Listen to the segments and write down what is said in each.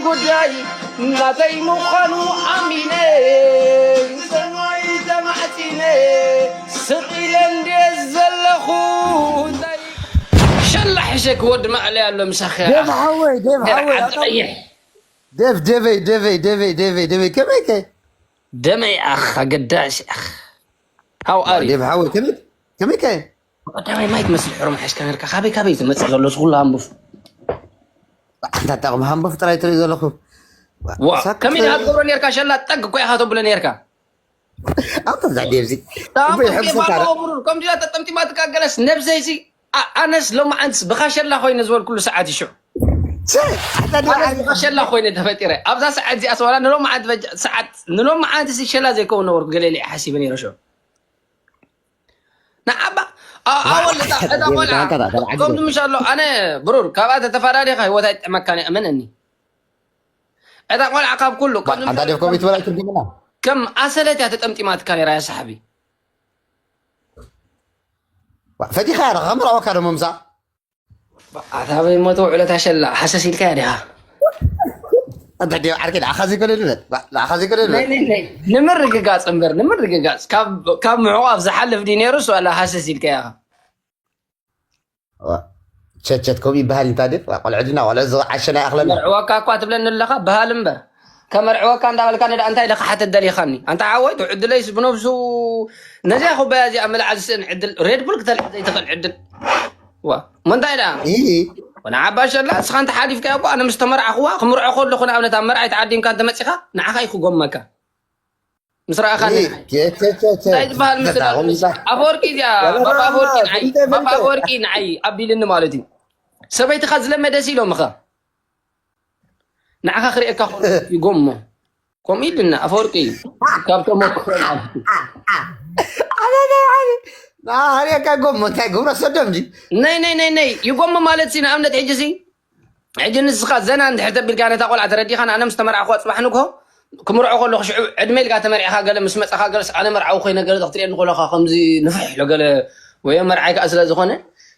ጉዳይ ናተይ ምዃኑ ኣሚነ፣ ንሰማይ ተማዕጺነ፣ ስቕ ኢለ እንድየ ዘለኹ። እንታይ ሸላ ሕሸክ ወዲ ማዕለ ኣሎ ምሳኸ። ዴቭ ሓወይ፣ ዴቭ ሓወይ፣ ዓዲ ቀይሕ። ዴቭ፣ ዴቨይ፣ ዴቨይ፣ ዴቨይ፣ ዴቨይ፣ ዴቨይ፣ ከመይ ከ? ደመይ ኣኻ ገዳሲ ኣኽ። How are you? ዴቭ ሓወይ፣ ከመይ፣ ከመይ ከ? ቀዳማይ ማይ ትመስል ሕሩም ሓሽካ ነርካ። ካበይ ካበይ ዝመጽእ ዘሎ ዝኹሉ ሃምቡፍ? ኣንታ ጠቕሚ ሃምቡፍ ጥራይ ትርኢ ዘለኹ። ዋ፣ ሳክ ከመይ ኢኻ ትገብሮ ነርካ? ሸላ ጠግ እኮ ኢኻ ተብሎ ነርካ። ኣብታ እዛ ዴቭዚ። ታቦት ይሕብስካ ባባ ብሩር፣ ከምዚ ኢላ ተጠምጢማ ትቃገለስ ነብሰይሲ፣ ኣ-፣ ኣነስ ሎማዓንትስ ብኻሸላ ኮይነ ዝበልኩሉ ሰዓት እዩ ሽዑ። ቸ፣ ኣታ ዴቭ ኣነስ ብኻሸላ ኮይነ ተፈጢረ። ኣብዛ ሰዓት እዚኣ ሰዋላ ንሎማዓንቲ በጃ-፣ ሰዓት ንሎማዓንትስ ሸላ ዘይከውን ነበርኩ። ገለ ኢለ ሓሲበ ነይረ ሽዑ። ንዓባ፣ ኣ-፣ ኣወል እታ፣ እታ ቆልዓ፣ ከምዚ ምሽ ኣሎ፣ ኣነ ብሩር፣ ካብኣ ተተፈላለኻ ህይወት ኣይጥዕመካን እየ፣ እመነኒ። እታ ቆልዓ ካብ ኩሉ፣ ከምዚ ኣንታ ዴቭ ኮሚት በላይ ትርጉምና። ከም ኣሰለት እያ ተጠምጢማትካ ነይራ፣ ያ ሰሓቢ። ፈቲኻ ያለ ከምርዖካ ደሞ ምሳ። ኣታ በይ ሞተ ውዕለት ኣሸላ፣ ሓሰስ ኢልካ እያ ዲኻ? ኣንታ ዴቭ ዓርከይ፣ ንዓኻ ዘይኮነ ልበል። ንዓኻ ዘይኮነ ልበል። ነይ፣ ነይ፣ ነይ። ንምርግጋጽ እምበር፣ ንምርግጋጽ። ካብ፣ ካብ ምዕቋብ ዝሓልፍ ድዩ ነይሩ? እሱ ኣላ ሃሰስ ኢልካ ኢኻ። ዋ፣ ቸት ቸት ከምኡ ይበሃል እንታ ድል። ዋ፣ ቆልዑ ድና፣ ቆልዑ ዝዓሸና ይኣኽለና። መርዕወካ እኳ ትብለኒ ኣለኻ፣ በሃል እምበር። ከመርዕወካ እንዳበልካ ንዳ እንታይ ኢለ ክሓተት ደሊኻኒ? ኣንታ ዓወይ፣ ዕድለይስ ብነብሱ ነዚኣ ኩባያ እዚኣ ምልዓል ዝስእን ዕድል፣ ሬድ ቡል ክተልዕል ዘይትኽእል ዕድል። ዋ፣ እሞ እንታይ ደኣ? ይሂ። ወላ ዓባ ሸላ፣ እስኻ እንተ ሓሊፍካዮ እኮ፣ ኣነ ምስ ተመርዓኹዋ፣ ክምርዖ ከለኹ ንኣብነት ኣብ መርዓይ ተዓዲምካ እንተ መጺኻ፣ ንዓኻ እዩ ክጎመካ። ምስ ረኣኻኒ ይሂ። ንዓይ። ቸ፣ ቸ፣ ቸ፣ ቸ። እንታይ ዝበሃል ምስላ ተታጎምዛ። ኣፈወርቂ እዚኣ፣ ወላ ባባ ኣፈወርቂ ንዓይ፣ ፈሊጠ፣ ፈሊጠ። ባባ ኣፈወርቂ ንዓይ ኣቢልኒ ማለት እዩ። ሰበይትኻ ዝለመደሲ ኢሎምኻ። ንዓኻ ክርእየካ ከሎ ይጎሞ። ከምኡ ኢልና ኣፈወርቂ እዩ። ካብ ተመክሮ ማለት እዩ። ናሃርየካ ጎሞ እንታይ ግብረ ሰዶም ድዩ? ነይ፣ ነይ፣ ነይ፣ ነይ። ይጎሞ ማለት ሲ ንኣብነት ሕጂ ሲ፣ ሕጂ ንስኻ ዘና እንድሕር ተቢልካ ነታ ቆልዓ ተረዲኻ፣ ኣነ ምስ ተመርዓኹዋ ጽባሕ ንግሆ ክምርዖ ከለኹ ሽዑ ዕድመ ኢልካ ተመርዒኻ ገለ ምስ መጻኻ ገለስ ኣነ መርዓዊ ኮይነ ገለ ክትርእየኒ ከለኻ ከምዚ ንፍሕ ኢሎ ገለ ወይ መርዓይ ከኣ ስለ ዝኾነ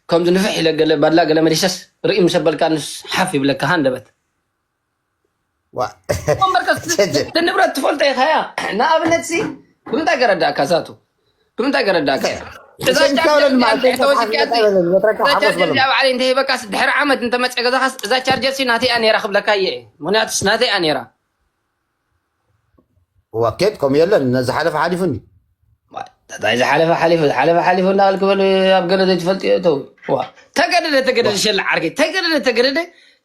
ከምዚ ንፍሕ ኢለ ገለ ባድላ ገለ መሊሰስ ርኢ ምስ ኣበልካ ንስ ሓፍ ይብለካ ሃንደበት። ዋ። እምበርከስ ቸ፣ ቸ። እቲ ንብረት ትፈልጦ ኢኻ እያ። ንኣብነት ሲ ብምንታይ ገረዳእካ ዛቱ? ብምንታይ ገረዳእካ እያ? እዛ ቸ፣ ቻርጀር ቸ፣ እዚኣ ቸ፣ እንድሕር ተወሲድካ ቸ፣ እዛ ቸ፣ ሓጎስ ቻርጀር በሎም። እዚኣ ባዕለይ እንተሂበካስ ድሕሪ ዓመት እንተመፅአ ገዛኻስ እዛ ቻርጀር ሲ ናተይ እያ ነይራ ክብለካ እየ። ምክንያቱስ ናተይ እያ ነይራ። ዋ፣ ኬድ ከምኡ የለን። ነዚ ሓለፈ ሓሊፉኒ። እንታይ ዝሓለፈ ሓሊፉ፣ ዝሓለፈ ሓሊፉ እንዳበልክ በል ኣብ ገለ ዘይትፈልጥዮ እተው። ዋ፣ ተገደደ፣ ተገደደ፣ ሸላ ዓርከይ፣ ተገደደ፣ ተገደደ፣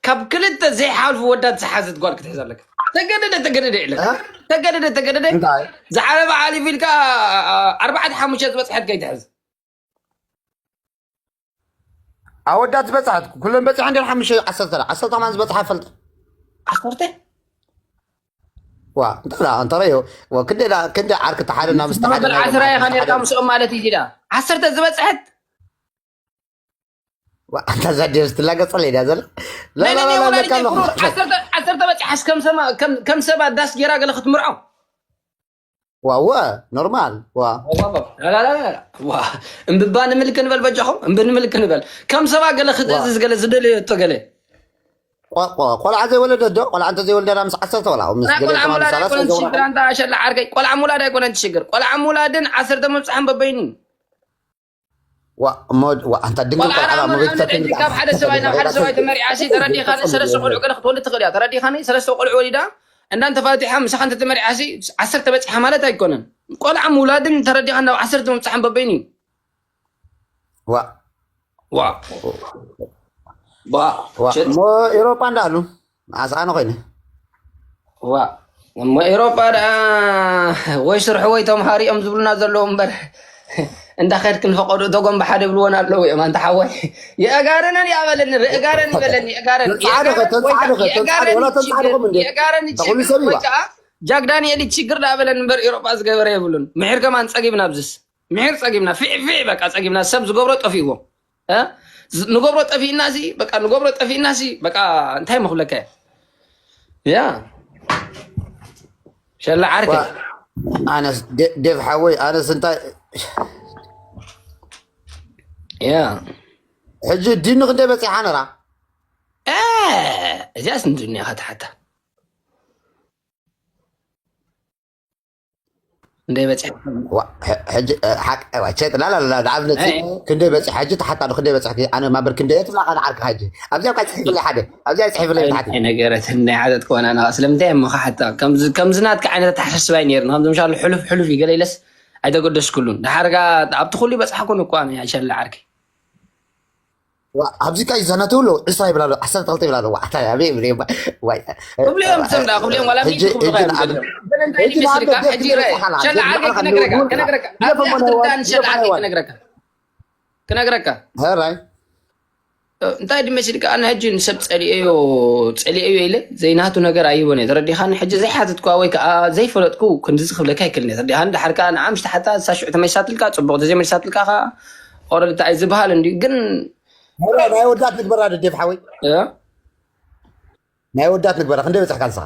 ካብ ክልተ ዘይሓልፉ ወዳት ዝሓዘት ጓል ክትሕዝ ኣለካ። ተገደደ፣ ተገደደ ኢለካ። እ? ተገደደ፣ ተገደደ፣ እንታይ? ዝሓለፈ ሓሊፉ ኢልካ ኣርባዕተ ሓሙሽተ ዝበፅሐት ከይትሕዝ። ኣወዳት ዝበፅሐት ኩለን በፂሐ እንደ ሓሙሽተ ዓሰርተ ዓሰርተ ከማን ዝበፅሐ ፈልጠ። ዓሰርተ? ዋ፣ እንተ እንተ ዋ፣ ክንደ ዳ-፣ ክንደ ዓርኪ ተሓደ ናብ ዝተሓደ መበል ናይ ዓስራ ኢኻ ዝተሓደ ነርካ ምስኦም ማለት እዩ ዳ። ዓሰርተ ዝበፅሐት? ዋ፣ ኣንታ እዛ ድረስ ትላገጸለይ ድያ ዘላ? ላ፣ ናይ ላ፣ ነይ ላ፣ ላ፣ ወላዲት ለካ ኣለኹ። ብሩር ዓሰርተ፣ ዓሰርተ በፂሓስ ከም ሰማ-፣ ከም፣ ከም ሰባት ዳስ ጌራ ገለ ክትምርዖ? ዋ፣ ዋ፣ ኖርማል፣ ዋ። ላ፣ ላ፣ ላ፣ ላ፣ ላ። ዋ፣ እምብባ ንምልክ ንበል በጃኹም፣ እምቢ ንምልክ ንበል። ከም ሰባ ገለ ክትእዝዝ ገለ ዝደለየቶ ገለ። ቆ-፣ ቆ-፣ ቆልዓ ዘይወለደት ዶ? ቆልዓ እንተ ዘይወልደና ምስ ዓሰርተ ቆልዓ፣ ምስ ናይ ገለ ቆልዓ ከማን ሙላድ ሰላሳ ኣይኮነን ዘውራ። ሽግር፣ ኣንታ ሸላ ዓርከይ። ቆልዓ ሙላድ ኣይኮነን ሽግር። ቆልዓ ሙላድን ዓሰርተ ምብጻሕን በበይኑ። ዋ፣ እሞ፣ ዋ፣ ኣንታ ድንግል ቆልዓ ቆልዓ ኣብ መሬት ንኣብነት ተተንቢጣ ሕጂ ካብ ሓደ ሰብኣይ ናብ ሓደ ሰብኣይ ተመሪዓሲ ተረዲኻኒ፣ ሰለስተ ቆልዑ ገለ ክትወልድ ትኽእል እያ። ተረዲኻኒ፣ ሰለስተ ቆልዑ ወሊዳ፣ እንዳን ተፋቲሓ፣ ምሳኻ እንተ ተመሪዓሲ፣ ዓሰርተ በጺሓ ማለት ኣይኮነን። ቆልዓ ምውላድን ተረዲኻ ናብ ዓሰርተ ምብጻሕን በበይኑ እዩ። ዋ። ዋ። ዋ። ዋ። እሞ ኤሮጳ እንዳኣሉ፣ መዓስ ኣነ ኮይነ? ዋ። እሞ ኤሮጳ ደኣ ወይ ስርሑ ወይ ተምሃሩ እዮም ዝብሉና ዘለዉ እምበር፣ እንዳኸድክን ፈቐዱ እተጎም ብሓደ ይብልዎን ኣለዉ እዮም። ኣንታ ሓወይ፣ የእጋረነን እያ በለኒ፣ ርእጋረን ይበለኒ፣ የእጋረን። ተንጻዕዶ ኸ፣ የእጋረን ወይ ተንጻዕዶ ኸ፣ ተንጻዕዶ የእጋረን ወላ እዩ ችግር፣ ተንጻዕዶ ኸ፣ እንዴ? የእጋረን እዩ ተኹሉ ችግር ሰብ ወይ ይዋ። ከዓ ጃክ ዳንኤል እዩ ችግር ደኣ በለኒ እምበር ኤሮጳ ዝገበረ የብሉን። ምሒር ከማን ጸጊብና ኣብዝስ። ምሒር ጸጊብና፣ ፊዕ ፊዕ በቃ ጸጊብና፣ ሰብ ዝገብሮ ጠፊእዎ። እ? ዝ-፣ ንገብሮ ጠፊእና ሲ፣ በቃ ንገብሮ ጠፊእና ሲ፣ በቃ እንታይ መኽብለካ እየ? ያ። ሸላ ዓርከይ። ዋ፣ ኣነስ ደ-፣ ዴቭ ሓወይ፣ ኣነስ እንታይ ያ። ሕጂ ዲኑ ክንደይ በጺሓ ነራ? እ፣ እዚኣስ ንዱንያ ኸትሓታ። እንደይ በጽሕ ዋ፣ ሕ- ሕጂ እ፣ ሓቅ ዋ፣ ቸጥ ላላ ንኣብነት ክንደይ በፅሕ ሕጂ ተሓታ ዶ ክንደይ በፅሕ ኣነ ማበር ክንደይ እየ ትብላ ካን ዓርካ ሕጂ ኣብዚኣ ካ ፅሒፍለይ ሓደ ኣብዚኣ ፅሒፍለይ ታሕቲ ነገረት ናይ ሓተት ክኾና ና ስለምንታይ እሞ ሓታ ከምዚ ናትካ ዓይነት ኣተሓሳስባ እዩ ነይርና ከምዚ ምሻሉ ሕሉፍ ሕሉፍ እዩ ገለ ኢለስ ኣይተገደስኩሉን ድሓርጋ ኣብቲ ኩሉ ይበፅሓኩን እኳ ኣነ ኣይሸለ ዓርኪ ኣብዚ ካ ይዘና ትብሎ ዕስራ ይብላ ኣሎ ዓሰርተ ክልተ ይብላ ኣሎ ዋዕታ ያበ ይብል እባ። ዋይ ክብልኦም ዝሰምዳ ክብልኦም ዋላ ሕጂ ሚእቲ ክብሉ ሕጂ ካዮም ንዓብ- ገለ እንታይ ሕጂ ድመስልካ ንዓብ ሕጂ ደስ ረ ይብለካ ሸላ ዓርኪ ንዓብ ክነግረካ ንውል ክነግረካ ግደፎ ኣብዚኣ መነ ክትርዳእ ዋል ንሸላ ግደፎ ዓርኪ ዋል ክነግረካ ክነግረካ ሄራይ እንታይ ድመስልካ ኣነ ሕጂ ንሰብ ፀሊኤዮ ፀሊኤዮ ኢለ ዘይናቱ ነገር ኣይቦን እየ ተረዲኻኒ ሕጂ ዘይሓትትኳ ወይ ከዓ ዘይፈለጥኩ ክንድዚ ክብለካ ይክልኒ ተረዲኻኒ ድሓር ከዓ ንዓ ምሽቲ ሓታ እሳ ሽዑ ተመልሳትልካ ፅቡቅ ተዘይመልሳትልካ ከዓ ኦረድታ ኣይ ዝበሃል እንዲ ግን ሄራይ ናይ ወዳት ንግበራ ደዴፍ ሓወይ እ? ናይ ወዳት ንግበራ ክንደይ በፅሕካ ንስኻ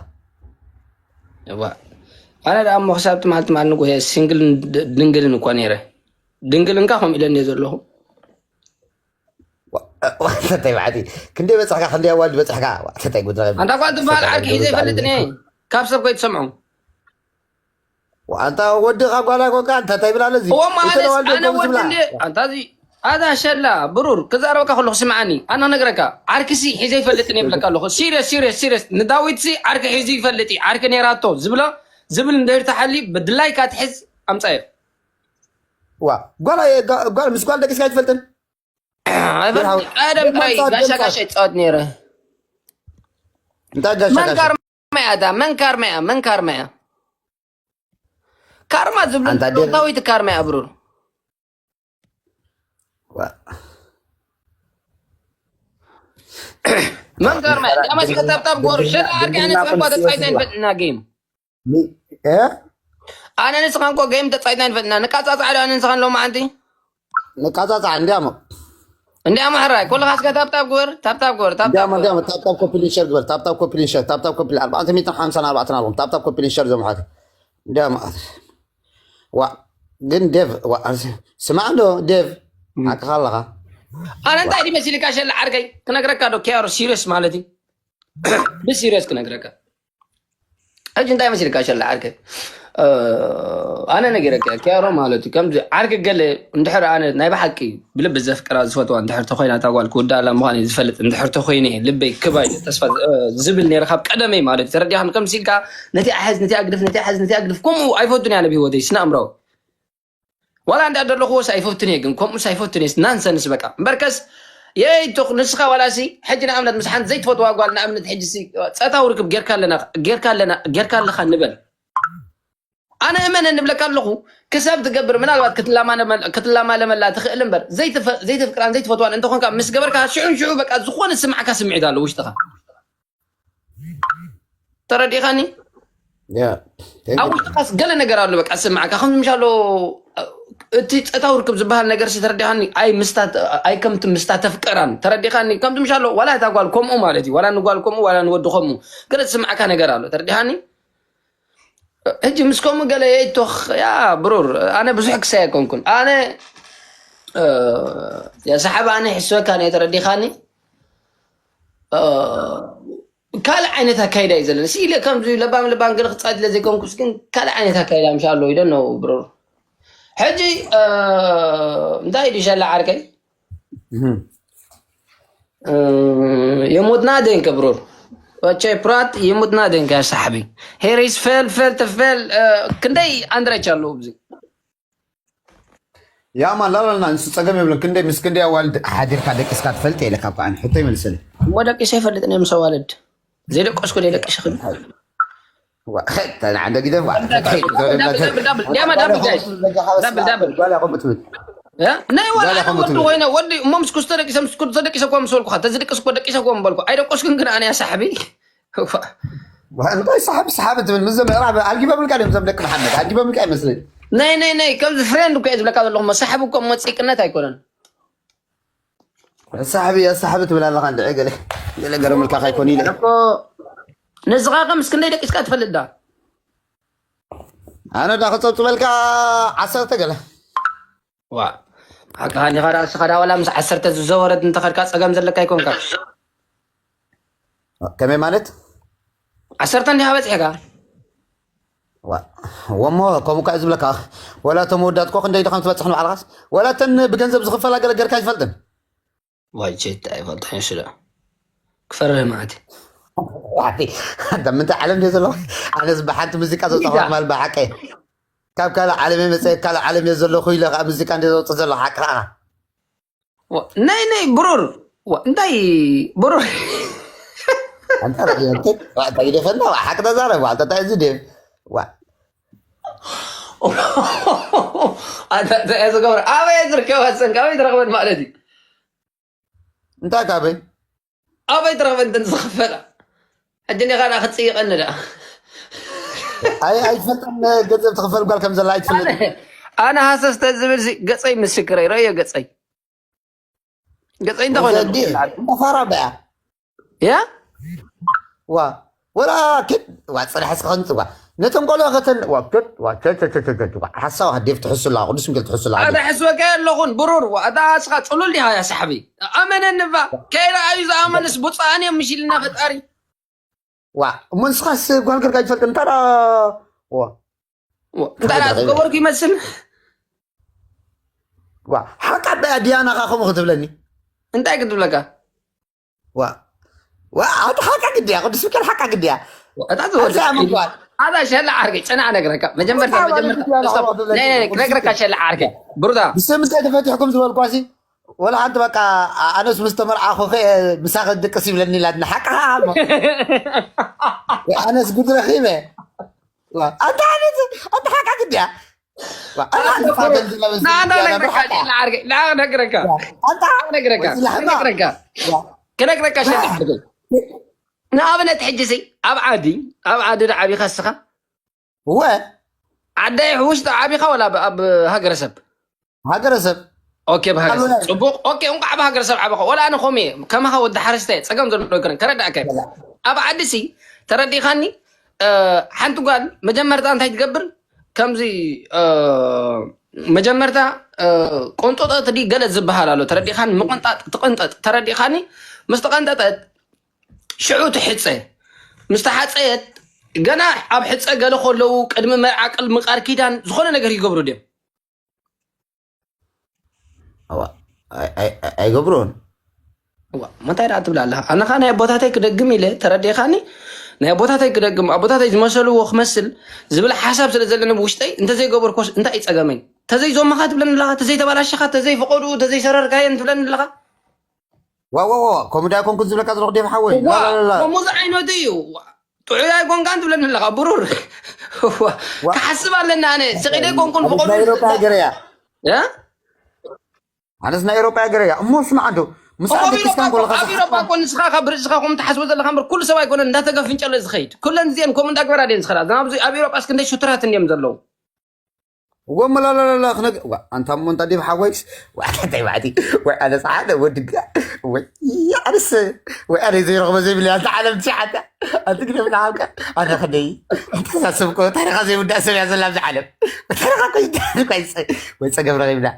እዋ ኣነ ደኣ እሞ ክሳብ ትማል ትማል ንጉሄ ሲንግልን ድንግልን እኳ ነይረ ድንግልን ካ ከምኡ ኢለ እንደ ዘለኹ ተታይ ባዕቲ ክንደይ በፅሕካ ክንደይ ኣዋልድ በፅሕካ ተታይ ጉድ ረኸብ ኣንታ ኳ ትበሃል ዓርኪ ሒዘ ይፈልጥ ነ ካብ ሰብ ከይትሰምዖ ኣንታ ወዲ ካብ ጓላ ኮንካ እንታይ ይብል ኣሎ እዚ እዎ ማለት ተዋልዶ ኣነ ኮም ወዲ ዝብላ እንደ ኣንታ እዚ ኣዛ ሸላ ብሩር ክዛረበካ ከለኹ ስምዓኒ ኣነ ነግረካ ዓርኪ ሲ ሒዘ ይፈልጥ እየ ይብለካ ኣለኹ serious serious serious ንዳዊት ሲ ዓርኪ ሒዙ ይፈልጥ እዩ ዓርኪ ነይራቶ ዝብሎ ዝብል እንድህር ተሓልዩ ብድላይካ ትሕዝ ኣምፃዮ ዋ ጓል ኣየ- ጋ- ጓል ምስ ጓል ደቂስካ ኣይትፈልጥን ኣይፈልጥ ቀደም ጥራይ ጋሻ ጋሻ ይፃወት ነይረ እንታይ ጋሻ መን ጋሻ ካርማ እያ እታ መን ካርማ እያ መን ካርማ እያ ካርማ ዝብሉ ኣንታ ደም- ዳዊት ካርማ እያ ብሩር ዋ- መን ካርማ እያ ዳማ እስከ ታብታብ ጎር ሸላ ዓርኪ ኣነ ፃንኳ ተፃይታ ይንፈጥና ጌም ሚ- እ? ኣነ ንስኻን ኮ ጌም ተፃይትና ንፈጥና ንቃፃፃዕ ዶ ኣነ ንስኻን ሎማዓንቲ ንቃፃፃዕ እንዲያሞ እንዲያ ማሕራይ ኩልኻ እስከ ታብታብ ግበር ታብታብ ግበር ታብታብ እንዲያሞ ግበር እንዲያሞ ታብታብ ኮፒ ሊንክ ሸር ግበር ታብታብ ኮፒ ሊንክ ሸር ታብታብ ኮፒ ኣርባዕተ ሚእትን ሓምሳን ኣርባዕተን ኣለኹም ታብታብ ኮፒ ሊንክ ሸር ዘምሓት እንዲያሞ ዋ ግን ዴቭ ዋ ኣዚ- ስማዕ እንዶ ዴቭ ሓቅኻ ኣለኻ ኣነ እንታይ ድመሲልካ ሸላ ዓርከይ ክነግረካ ዶ ኪያሮ serious ማለት እዩ ብሲሪየስ ክነግረካ ሕጂ እንታይ መሲልካ ሸላ ዓርከይ እ፣ ኣነ ነጊረካ ኪያሮ ማለት እዩ ከምዚ ዓርኪ ገለ እንድሕር ኣነ ናይ ብሓቂ ብልቢ ዘፍቅራ ዝፈትዋ እንድሕር ተኮይና እታ ጓል ክውዳእላ ምዃን ዝፈልጥ እንድሕር ተኮይነ ልበይ ክባይ ተስፋ እ፣ ዝብል ነይረ ካብ ቀደመይ ማለት እዩ ተረዲኻን ከምዚ ኢልካ ነቲ ኣሕዝ ነቲ ኣግድፍ ነቲ ኣሕዝ ነቲ ኣግድፍ ከምኡ ኣይፈቱን እያ ነብ ህይወተይ ስነ ኣእምሮ ዋላ እንዳ ደለኹዎስ ኣይፈቱን እየ ግን ከምኡስ ኣይፈቱን እየ ናንሰንስ በቃ እምበርከስ የይትኽ ንስኻ ዋላሲ ሕጂ ንኣብነት ምስ ሓንቲ ዘይትፈትዋ ጓል ንኣብነት ሕጂ ሲ ጸታዊ ርክብ ጌርካ ኣለና ጌርካ ኣለና ጌርካ ኣለኻ ንበል ኣነ እመን እንብለካ ኣለኹ ክሳብ ትገብር ምናልባት ክትላማለመላ ትኽእል እምበር ዘይትፈ- ዘይተፍቅራን ዘይትፈትዋን እንተኾንካ ምስ ገበርካ ሽዑን ሽዑ በቃ ዝኾነ ስማዕካ ስምዒት ኣሎ ውሽጥኻ ተረዲኻኒ Yeah. Thank ኣብ you. ውሽጥኻስ ገለ ነገር ኣሎ በቃ ስማዕካ ከም ምሻሎ እቲ ጸታዊ ርክብ ዝበሃል ነገር ተረዲኻኒ ኣይ ምስታ ኣይ ከምቲ ምስታ ተፍቀራን ተረዲኻኒ ከምቲ ምሻሎ ዋላ እታ ጓል ከምኡ ማለት እዩ ዋላ ንጓል ከምኡ ዋላ ንወዲ ከምኡ ገለ ዝስማዕካ ነገር ኣሎ ተረዲኻኒ ሕጂ ምስ ከምኡ ገለ የይቶኽ ያ ብሩር ኣነ ብዙሕ ክሳይ ኣይኮንኩን ኣነ እ፣ ያ ሰሓብ ኣነ ይሕስበካ እየ ተረዲኻኒ እ፣ ካልእ ዓይነት ኣካይዳ እዩ ዘለኒ ስኢለ ከምዚ ለባም ለባም ገለ ክፃወት ኢለ ዘይኮንኩስ ግን ካልእ ዓይነት ኣካይዳ ምሻ ኣሎ ኢደ ነው ብሮ ሕጂ እ፣ እንታይ ድሸላ ዓርከይ Mhm. እ፣ የሞትና ደንከ ብሮ ወቸ ፕራት የሞትና ደንከ ሳሕቢ ሄሪስ ፈል ፈል ተፈል እ፣ ክንደይ ኣንድረች ኣለዉ ብዚ ያማ ላላና ንሱ ፀገም የብለን ክንደይ ምስ ክንደይ ኣዋልድ ሓዲርካ ደቂስካ ትፈልጥ የለ ካብ ከዓን ሕቶ ይመልሰል እሞ ደቂሰ ይፈልጥ እየ ምስ ኣዋልድ ዘይደቀስኩ ዘይደቂሰ ክብል ተናዕደ ግደፍ ዲያማ ዳብል ጋይስ ዳብል ዳብል ጓል ያቆም ትብል ናይ ዋላ ጓል ኣነ ያቆም ወዲ ትብል ኮይነ ወዲ እሞ ምስ ኩስቶ ደቂሰ ምስ ኩስቶ ደቂሰ እኮ ምስ በልኩኻ ተዝደቅስ እኮ ደቂሰ እኮ ምበልኩ ኣይደቀስኩን ግን ኣነ ያ ሳሕቢ እንታይ ሰሓብ ሰሓብ ትብል ምስ ዘምዕራ ኣልጊበምልካ ድም ዘም ደቂ መሓመድ ኣልጊበምልካ ይመስለኝ ናይ ናይ ናይ ከምዚ ፍሬንድ እኮ እየ ዝብለካ ዘለኹ እሞ ሳሕቢ እኮ እሞ ፂቅነት ኣይኮነን ሳሕቢ ኣሳሕቢ ትብል ኣለኻ እንድዒ ገለ ገለ ገረምልካ ከይኮን ኢለ እኮ ንስኻ ከ ምስ ክንደይ ደቂስካ ትፈልጥ ዳ ኣነ ዳ ክፀብፅበልካ ዓሰርተ ገለ ዋ ሓቃኻ ዲኻ ዳ እስኻ ዳ ዋላ ምስ ዓሰርተ ዝዘወረት እንተኸድካ ፀገም ዘለካ ኣይኮንካ ከመይ ማለት ዓሰርተ እንዲኻ በፂሕካ ወሞ ከምኡ ከዓ ዝብለካ፣ ወላ እቶም ወዳት ኮ ክንደይ ድኻም ትበፅሕ ንባዕልኻስ፣ ወላ እተን ብገንዘብ ዝኽፈላ ገለ ገርካ ኣይፈልጥን። ዋይቸት ኣይፈልጥሕን ሽዳ ክፈርህ ማለት ዋቲ፣ ኣንተ ምንታይ ዓለም ድየ ዘለኹ? ኣነስ ብሓንቲ ሙዚቃ ዘውፅእ ትማል ብሓቀ ካብ ካልእ ዓለም እየ መፀ፣ ካልእ ዓለም እየ ዘለኹ ኢለ ከዓ ሙዚቃ እንደ ዘውፅእ ዘለኹ ሓቂ ከዓ ናይ ናይ ብሩር እንታይ ብሩር ኣንተ ራእዮንትን እንታይ ይደፈና ሓቂ ተዛረብ ዋልተ እንታይ እዚ ድየ ዋ ኣንተ እንታይ እየ ዝገብር ኣበየ ዝርከባ ሰን ካበይ ትረኽበን ማለት እዩ እንታይ ካበይ ኣበይ ትረኽበን እንትን ዝኽፈላ ሕጂ ኒኻ ዳ ክፅይቐኒ ዳ ኣይ ኣይትፈልጠን ገንዘብ ትኽፈል ጓል ከም ዘላ ኣይትፈልጥ ኣነ ሃሰስ ተዝብል ሲ ገፀይ ምስክረይ ረእዮ ገፀይ ገፀይ እንተኾይነ ዘዲ እንዳፋራ በያ ያ ዋ ወላ ክድ ዋ ፅራሕ ስኸንፅ ዋ ነቶም ቆልዑ ከተን ዋ ክድ ዋ ቸቸቸቸቸ ዋ ሓሳብ ሃዴፍ ትሕሱ ኣለዋ ቅዱስ ሚካኤል ትሕሱ ኣለዋ ኣታ ሕስበካ ኣለኹን ብሩር ዋ ኣታ ኣስኻ ፅሉል ዲኻ ያ ሳሕቢ ኣመነኒ ባ ከይረኣዩ ዝኣመንስ ብፃእን እዮም ምሽ ኢልና ፈጣሪ ዋ እሞ ንስኻስ ጓል ገርካ ይትፈልጥ እንታዳ ዋ እንታይ ዝገበርኩ ይመስል ዋ ሓቃ በያ ድያና ኻ ከምኡ ክትብለኒ እንታይ ክትብለካ ዋ ዋ ኣቲ ሓቃ ግድያ ቅዱስ ሚካኤል ሓቃ ግድያ እታ ኣዛ ምጓል ኣዛ ሸላ ዓርከይ ፅናዕ ነግረካ መጀመርታ መጀመርታ ነግረካ ሸላ ዓርከይ ብሩዳ ብስም እንታይ ተፈቲሕኩም ዝበልኳሲ ወላ ሓንቲ በቃ ኣነስ ምስ ተመርዓኹ ምሳኸ ድቅስ ይብለኒ ኢላትና ሓቃ ኣነስ ጉድ ረኺበ ኣንተ ኣንተ ሓቃ ግድያ ነግረካ ክነግረካ ሸላ ዓርከይ ንኣብነት ሕጂ ሲ ኣብ ዓዲ ኣብ ዓዲ ዶ ዓቢኻ እስኻ እወ ዓዳይ ውሽጢ ዓቢኻ ወላ ኣብ ሃገረሰብ ሃገረሰብ ኦኬ ብሃገረሰብ ጽቡቕ ኦኬ እንኳዕ ብሃገረሰብ ዓበኻ ወላ ኣነ ኮም እየ ከማኻ ወዲ ሓረስታይ ጸገም ዘሎ ይኮነን ከረዳእካ ኣብ ዓዲ ሲ ተረዲኻኒ ሓንቲ ጓል መጀመርታ እንታይ ትገብር ከምዚ መጀመርታ ቆንጠጠት ዲ ገለ ዝበሃል ኣሎ ተረዲኻኒ ምቆንጣጥ ትቆንጠጥ ተረዲኻኒ ምስ ተቐንጠጠት ሽዑ ትሕፀ ምስ ተሓፀየት ገና ኣብ ሕፀ ገለ ከለዉ ቅድሚ መርዓ ቅድሚ ቃል ኪዳን ዝኾነ ነገር ይገብሩ ድዮም ኣይገብሩን ምንታይ ደኣ ትብላ ኣለኻ ኣነኻ ናይ ኣቦታተይ ክደግም ኢለ ተረዲኻኒ ናይ ኣቦታተይ ክደግም ኣቦታተይ ዝመሰልዎ ክመስል ዝብል ሓሳብ ስለ ዘለኒ ብውሽጠይ እንተዘይገበርኮስ እንታይ ይፀገመኝ ተዘይዞመኻ ትብለኒ ኣለኻ ተዘይተባላሸኻ ተዘይፈቀድኡ ተዘይሰረርካየን ትብለኒ ኣለኻ ዋዋዋ ከምኡ ዳ ኮንኩ ዝብለካ ዘለኹ ዴብ ሓወይ ከምኡ ዝዓይነቱ እዩ ጥዑይ ኣይኮንካን ትብለኒ ኣለኻ ብሩር ክሓስብ ኣለና ኣነ ስቂደ ኮንኩን ናይ ኤሮፓ ሃገር እያ እ ኣነስ ናይ ኤሮፓ ሃገር እያ እሞ ስማዕ እንዶ ምስ ኣብ ኣደቂስካ ኤሮፓ እንኮለካ ኣብ ኤሮፓ እኮ ንስኻ ካብ ርእስኻ ከምኡ ትሓስቦ ዘለኻ እምበር ኩሉ ሰብ ኣይኮነን እንዳተገፍንጨለ ዝኸይድ ኩለን እዚአን ከምኡ እንዳግበራ ድየን ዝኸዳ እዛ ኣብዚ ኣብ ኤሮፓ እስክ ክንደይ ሽቱራት እንድዮም ዘለዉ ወመላላላላ ክነግ ዋ፣ ኣንታ እሞ እንታ ዲብ ሓወይስ ዋዕተተይ ባዕቲ ወይ ኣነ ጸሓደ ወድጋ ወይ ኣነስ ወይ ኣነ ዘይረኽቦ ዘይብለይ ኣንታ ዓለም ትሽዓተ ኣንቲ ግደ ብልዓልካ ኣነ ክደይ እንተሳሰብኮ ታሪኻ ዘይውዳእ ሰብ እያ ዘላ ኣብዚ ዓለም ታሪኻ ኮይ ወይ ጸገም ረኺብና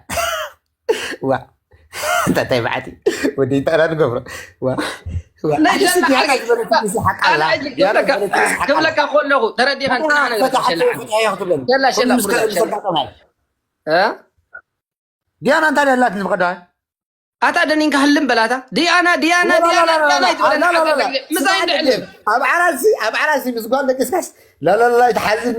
ዋ እንታይ ባዕቲ ወዲ እንታይ ንገብሮ ዋ ዋ ናይ ኣነስ ሸላ ዲያና ዓርከይ ዝበለትኒ ሓቃላ ኣነ ሕጂ ክብለካ ክብለካ ከለኹ ተረዲኻ እንታይ ነገር ሸላ ሸላ ሸላ እ ዲያና እንታይ ደላትኒ ብቐዳዋይ ኣታ ደኒንካ ህልም በላታ ዲያና ዲያና ዲያና ዲያና ይትበለኒ ሓታ ነገር ምሳይ እንድሕልም ኣብ ዓራሲ ኣብ ዓራሲ ምስ ጓል ደቂስካስ ላላላ ይትሓዝኒ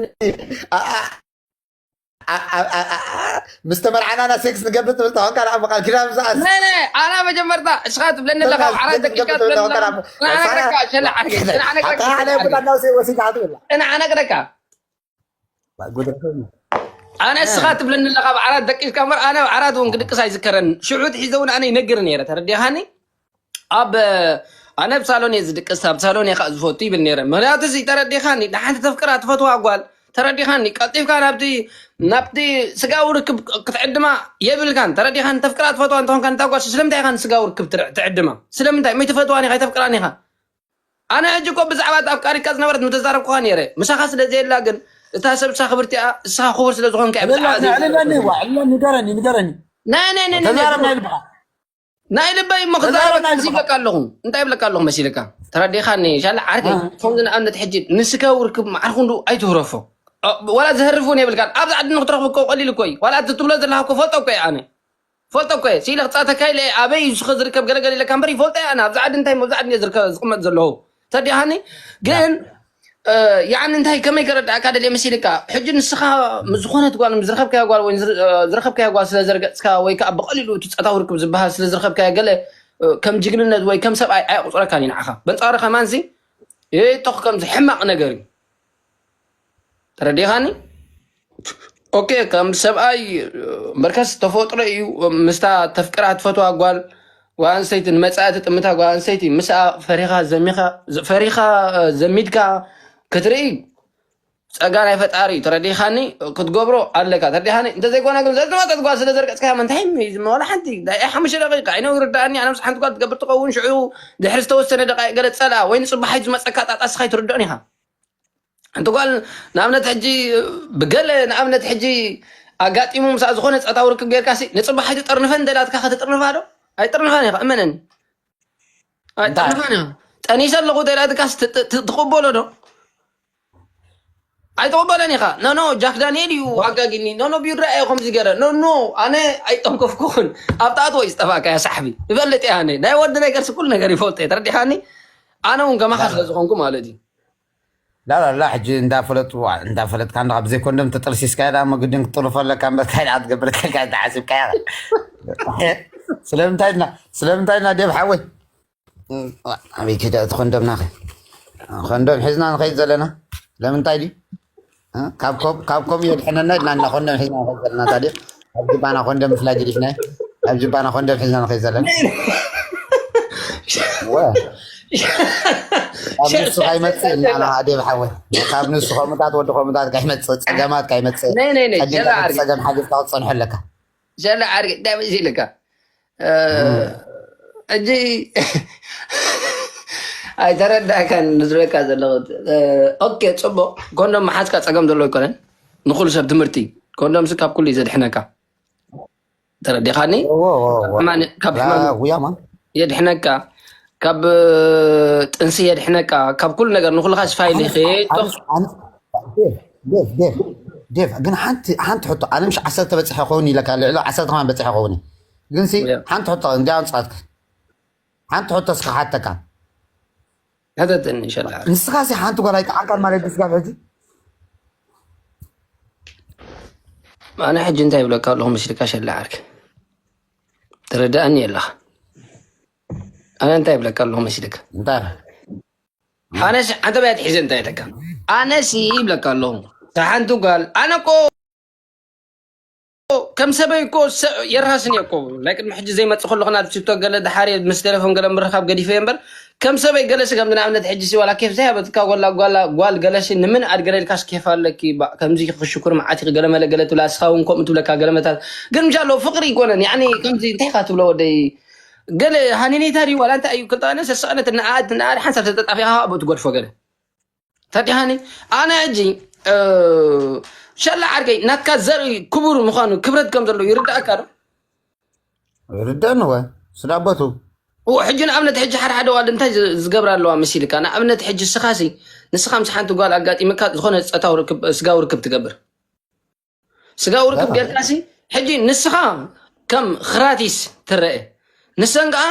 ምስ ተመርዓናና ሴክስ ንገብር ትብል ተኾንካ ንዓ ብቃል ኪዳን ምስኣስ ናይ ናይ ኣና መጀመርታ እስኻ ትብለኒ ኣለኻ ኣብ ዓራት ደቂስካ ትብለኒ ኣለኻ ንዓነግረካ ሸላ ዓርከይ ንዓነግረካ ወሲዳ ትብላ ንዓነግረካ ኣነ እስኻ ትብለኒ ኣለኻ ኣብ ዓራት ደቂስካ እምበር ኣነ ኣብ ዓራት እውን ክድቅስ ኣይዝከረን ሽዑ ትሒዘ እውን ኣነ ይነግር ነይረ ተረዲኻኒ ኣብ ኣነ ኣብ ሳሎን እየ ዝድቅስ ኣብ ሳሎን እየ ከዓ ዝፈቱ ይብል ነይረ ምክንያቱ እዚ ተረዲኻኒ ንሓንቲ ተፍቅራ ትፈትዋ ጓል ተረዲኻኒ ቀልጢፍካ ናብቲ ናብቲ ስጋዊ ርክብ ክትዕድማ የብልካን ተረዲኻኒ ተፍቅራ ትፈትዋ እንተኾንካ ንታ ጓል ስለምንታይ ኢኻ ንስጋዊ ርክብ ትዕድማ ስለምንታይ መይ ትፈትዋን ኢኻ ይተፍቅራን ኢኻ ኣነ ሕጂ እኮ ብዛዕባ እታ ኣፍቃሪትካ ዝነበረት ምተዛረብኩኻ ነይረ ምሳኻ ስለ ዘየላ ግን እታ ሰብ እሳ ክብርቲ እያ እስኻ ክቡር ስለ ዝኾንካ እየ ብዛዕባ ዕልለኒ ዋ ዕልለኒ ንገረኒ ንገረኒ ናይ ናይ ናይ ናይ ተዛረብ ናይ ልብኻ ናይ ልበይ እሞ ክዛረበካ መሲለካ ኣለኹ እንታይ ይብለካ ኣለኹ መሲልካ ተረዲኻኒ ሻላ ዓርከይ ከምዚ ንኣብነት ሕጂ ንስጋዊ ርክብ ማዕርኹ እንዱ ኣይትህረፎ እ፣ ዋላ ዝህርፍ እውን የብልካን። ኣብዚ ዓዲ ንክትረኽቡ እኮ ቀሊል እኮ እዩ። ዋላ እቲ ትብሎ ዘለኻ እኮ ፈልጦ እኮ እየ ኣነ። ፈልጦ እኮ እየ። ስኢለ ክጻተካ ኢለ ኣበይ እዩ ዝኸ ዝርከብ ገለገለ ኢለካ እምበር ይፈልጦ እየ ኣነ። ኣብዚ ዓዲ እንታይ ኣብዚ ዓዲ እየ ዝርከ-፣ ዝቕመጥ ዘለኹ። ተዲሃኒ ግን፣ እ፣ ያዕኒ እንታይ ከመይ ከረዳእካ ደልየ መሲልካ? ሕጂ ንስኻ ምስ ዝኾነት ጓል፣ ምስ ዝረኸብካያ ጓል ወይ ዝር-፣ እ፣ ዝረኸብካያ ጓል ስለ ዘርገጽካ ወይ ከኣ ብቐሊሉ እቲ ጾታዊ ርክብ ዝበሃል ስለ ዝረኸብካያ ገለ፣ እ፣ ከም ጅግንነት ወይ ከም ሰብኣይ ኣየቑጽረካን እዩ ንዓኻ። በንጻሩ ከማንሲ፣ ይህቶኽ ከምዚ ሕማቕ ነገር እዩ። ተረዲኻኒ? ኦኬ፣ ከም ሰብኣይ እምበርከስ ተፈጥሮ እዩ። ምስታ ተፍቅራ ትፈትዋ ጓል፣ ጓል ኣንስተይቲ፣ ንመጻኢ ትጥምታ ጓል ኣንስተይቲ፣ ምስኣ ፈሪኻ ዘሚኻ፣ ፈሪኻ፣ እ፣ ዘሚድካ ክትርኢ ጸጋ ናይ ፈጣሪ እዩ። ተረዲኻኒ? ክትገብሮ ኣለካ። ተረዲኻኒ? እንተዘይኮነ ግን ዘዝመጸት ጓል ስለ ዘርገጽካያ መንታይ እዩ ዝመ-፣ ዋላ ሓንቲ ናይ ሓሙሽተ ደቂቃ ዓይነ ይርዳእኒ። ኣነ ምስ ሓንቲ ጓል ትገብር ትኸውን፣ ሽዑ ድሕሪ ዝተወሰነ ደቃይቅ ገለ ትጸልኣ ወይ ንጽባሓይ ዝመጸካ ጣጣ እስኻ ኣይትርድኦን ኢኻ። ሓንቲ ጓል ንኣብነት ሕጂ ብገለ ንኣብነት ሕጂ ኣጋጢሙ ምስኣ ዝኾነ ጾታዊ ርክብ ጌርካሲ ንጽባሕ ኣይትጠርንፈን እንተ ኢላትካ ከተጥርንፋ ዶ? ኣይጥርንፋን ኢኻ፣ እመነኒ። እንታይ? ኣይጥርንፋን ኢኻ። ጠኒሰ ኣለኹ እንተ ኢላትካስ ት-፣ ት-፣ ት-፣ ትቕበሎ ዶ? ኣይትቕበለን ኢኻ። ኖ፣ ኖ፣ ጃክ ዳንኤል እዩ ኣጋጊኒ። ኖ፣ ኖ፣ ቢራ እየ ከምዚ ገረ። ኖ፣ ኖ፣ ኣነ ኣይጠንከፍኩኹን። ኣብ ተኣትዎ እዩ ዝጠፋእካ፣ ያ ሳሕቢ። ይፈልጥ እየ ኣነ። ናይ ወዲ ነገርሲ ኩሉ ነገር ይፈልጥ እየ። ተረዲኻኒ? ኣነ እውን ከማኻ ስለ ዝኾንኩ ማለት እዩ። ላ፣ ላ፣ ላ፣ ሕጂ እንዳፈለጡ፣ እንዳፈለጥካ እንዳ ብዘይ ኮንዶም ተጠልሲስካ ኢላ እሞ ግድን ክትጥልፎ ኣለካ እምበር፣ እንታይ ደኣ ትገብር ተልካ እንተ ሓሲብካያ። ስለምንታይ ድና፣ ስለምንታይ ድና ዴብ ሓወይ? ኣበይ ከይዳ እቲ ኮንዶም ናኸ? ኮንዶም ሒዝና ንኸይድ ዘለና? ለምንታይ ድዩ? እ? ካብ ኮም-፣ ካብ ኮም የድሕነና ኢልና እና ኮንዶም ሒዝና ንኸይድ ዘለና ታዲያ? ኣብ ጅባና ኮንዶም ምፍላይ ገዲፍና፣ ኣብ ጅባና ኮንዶም ሒዝና ንኸይድ ዘለና? ወ-፣ ካብ ንሱ ካይመጽእ ኢልና ኢና፣ ኣዴብ ሓወይ። ካብ ንሱ ከምኡታት ወዲ ከምኡታት ካይመጽእ፣ ጸገማት ካይመጽእ፣ ነይ፣ ነይ፣ ነይ፣ ጸጊምካ ጀላ ዓርኪ። ጸገም ሓሊፍካ ክትጸንሖ ኣለካ። ሸላ ዓርኪ፣ እንታይ መሲልካ? እ፣ እም። ሕጂ፣ ኣይተረዳእካን ንዝብለካ ዘለኹ። እ፣ ኦኬ፣ ጽቡቕ። ኮንዶም ምሓዝካ ጸገም ዘሎ ኣይኮነን። ንኹሉ ሰብ ትምህርቲ። ኮንዶምሲ ካብ ኩሉ እዩ ዘድሕነካ። ተረዲኻኒ? እዎ፣ እዎ፣ እዎ። ካብ ሕማም፣ ካብ ያ፣ ሕማም ውያማ። የድሕነካ። ካብ ጥንሲ የድሕነካ። ካብ ኩሉ ነገር ንኹልኻ ስፋይል ይኸ-፣ ኣነ፣ ኣነ፣ ዴቭ፣ ዴቭ፣ ዴቭ፣ ዴቭ፣ ግን ሓንቲ፣ ሓንቲ ሕቶ፣ ኣነ ምሽ ዓሰርተ በጺሐ ኸውን ኢለካ፣ ልዕሊ ዓሰርተ ከማን በጺሐ ኸውን። ግን ሲ፣ ያ። ሓንቲ ሕቶ፣ እንዲያ ኣንጻትካ። ሓንቲ ሕቶ እስኻ ሓተካ። ሕተተኒ፣ ሸላ ዓርኪ። ንስኻ ሲ ሓንቲ ጓል ኣይጠዓምካን ማለት ድዩ፣ ስጋብ ሕጂ? ኣነ ሕጂ እንታይ ይብለካ ኣለኹ መሲልካ፣ ሸላ ዓርኪ? ተረዳእኒ ኣለኻ። ኣነ እንታይ ይብለካ ኣለኹ መሲልካ? እንታይ? ኣነስ ሓንቲ በያ ትሒዘ እንታይ ይብለካ? ኣነስ ይብለካ ኣለኹ። እታ ሓንቲ ጓል፣ ኣነ እኮ ከም ሰበይ እኮ ሰ-፣ የርሃስን እየ እኮ። ናይ ቅድሚ ሕጂ ዘይመጽእ ከለኹ ናብ ቲክቶክ ገለ ድሓር እየ ምስ ቴሌፎን ገለ ምርኻብ ገዲፈ እየ እምበር፣ ከም ሰበይ ገለሲ ከም ንኣብነት ሕጂ ሲ ዋላ ኬፍ ዘይሃበትካ ወላ ጓላ-፣ ጓል ገለሲ ንምን ኣድገረ ኢልካስ ኬፍ ኣለኪ፣ ባ-፣ ከምዚ ክሽኩር መዓት ኢኺ ገለ መለ ገለ ትብላ፣ እስኻ እውን ከምኡ ትብለካ ገለ መታት። ግን ምሻ ኣለዎ ፍቕሪ ኣይኮነን። ያኒ ከምዚ እንታይ ኢኻ ትብሎ ወደይ? ገለ ሃኒኔታ ድዩ ዋላ እንታይ እዩ? ክልተ ኣነ ሰስቐነት እናኣድ፣ እናኣድ ሓንሳብ ተጠጣፊኻ ኣብኡ ትገድፎ ገለ። ተዲሃኒ ኣነ ሕጂ፣ እ፣ ሸላ ዓርከይ ናትካ ዘርኢ ክቡር ምዃኑ ክብረት ከም ዘለዎ ይርዳእካ ዶ? ይርዳእኒ ወ፣ ስለ ኣቦቱ። እዎ፣ ሕጂ ንኣብነት ሕጂ ሓደ ሓደ ዋልድ እንታይ ዝ-፣ ዝገብራ ኣለዋ መሲልካ? ንኣብነት ሕጂ ንስኻሲ፣ ንስኻ ምስ ሓንቲ ጓል ኣጋጢምካ ዝኾነ ጾታዊ ርክብ፣ ስጋዊ ርክብ ትገብር። ስጋዊ ርክብ ጌርካሲ፣ ሕጂ ንስኻ ከም ኽራቲስ ትረአ። ንሰን ከኣ፣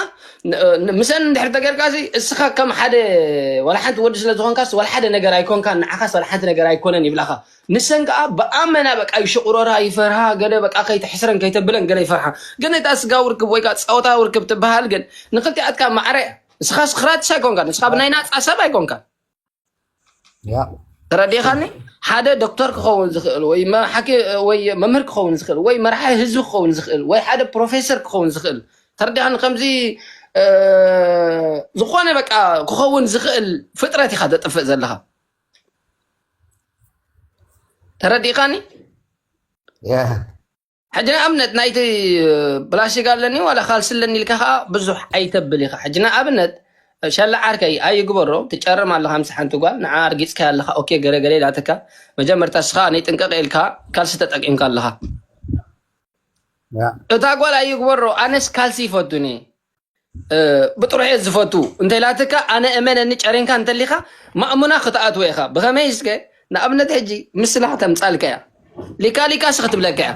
ን-፣ ን-፣ ምስአን እንድሕር ተጌርካሲ፣ እስኻ ከም ሓደ፣ ዋላ ሓንቲ ወዲ ስለ ዝኾንካስ፣ ዋላ ሓደ ነገር ኣይኮንካን፣ ንዓኻስ ዋላ ሓንቲ ነገር ኣይኮነን ይብላኻ። ንሰን ከኣ ብኣመና በቃ ይሽቑረራ፣ ይፈርሃ፣ ገለ በቃ ከይትሕስረን ከይተብለን ገለ ይፈርሃ። ግን እታ ስጋዊ ርክብ ወይ ከኣ ጾታዊ ርክብ ትበሃል ግን ንኽልቲኣትካ ማዕረ እያ። ንስኻስ ኽራቲስ ኣይኮንካን፣ ንስኻ ብናይ ናጻ ሰብ ኣይኮንካን። ያ። ተረዲኻኒ? ሓደ ዶክተር ክኸውን ዝኽእል ወይ መ-፣ ሓኪ-፣ ወይ መምህር ክኸውን ዝኽእል ወይ መራሒ ህዝቢ ክኸውን ዝኽእል ወይ ሓደ ፕሮፌሰር ክኸውን ዝኽእል። ተረዲኻኒ? ከምዚ፣ እ፣ ዝኾነ በቃ ክኸውን ዝኽእል ፍጥረት ኢኻ ተጥፍእ ዘለኻ። ተረዲኻኒ? ያ። ሕጂ ንኣብነት ናይቲ ፕላስቲክ ኣለኒ ዋላ ካልሲ ኣለኒ ኢልካ ከኣ ብዙሕ ኣይተብል ኢኻ። ሕጂ ንኣብነት ሸላ ዓርከይ ኣይግበሮ፣ ትጨርም ኣለኻ ምስ ሓንቲ ጓል፣ ንዓ ኣርጊጽካያ ኣለኻ፣ ኦኬ፣ ገለ ገለ ኢላትካ፣ መጀመርታ እስኻ ነይጥንቀቕ ኢልካ ካልሲ ተጠቂምካ ኣለኻ። ያ። እታ ጓል ኣይግበሮ፣ ኣነስ ካልሲ ይፈቱኒ። እ፣ ብጥሩሕ እየ ዝፈቱ እንተ ኢላትካ፣ ኣነ እመነኒ፣ ጨሪንካ እንተሊኻ፣ ማእሙና ክትኣትዎ ኢኻ። ብኸመይ እስከ? ንኣብነት ሕጂ ምስላ ከተምጻልካ እያ። ሊካ ሊካስ ክትብለካ እያ።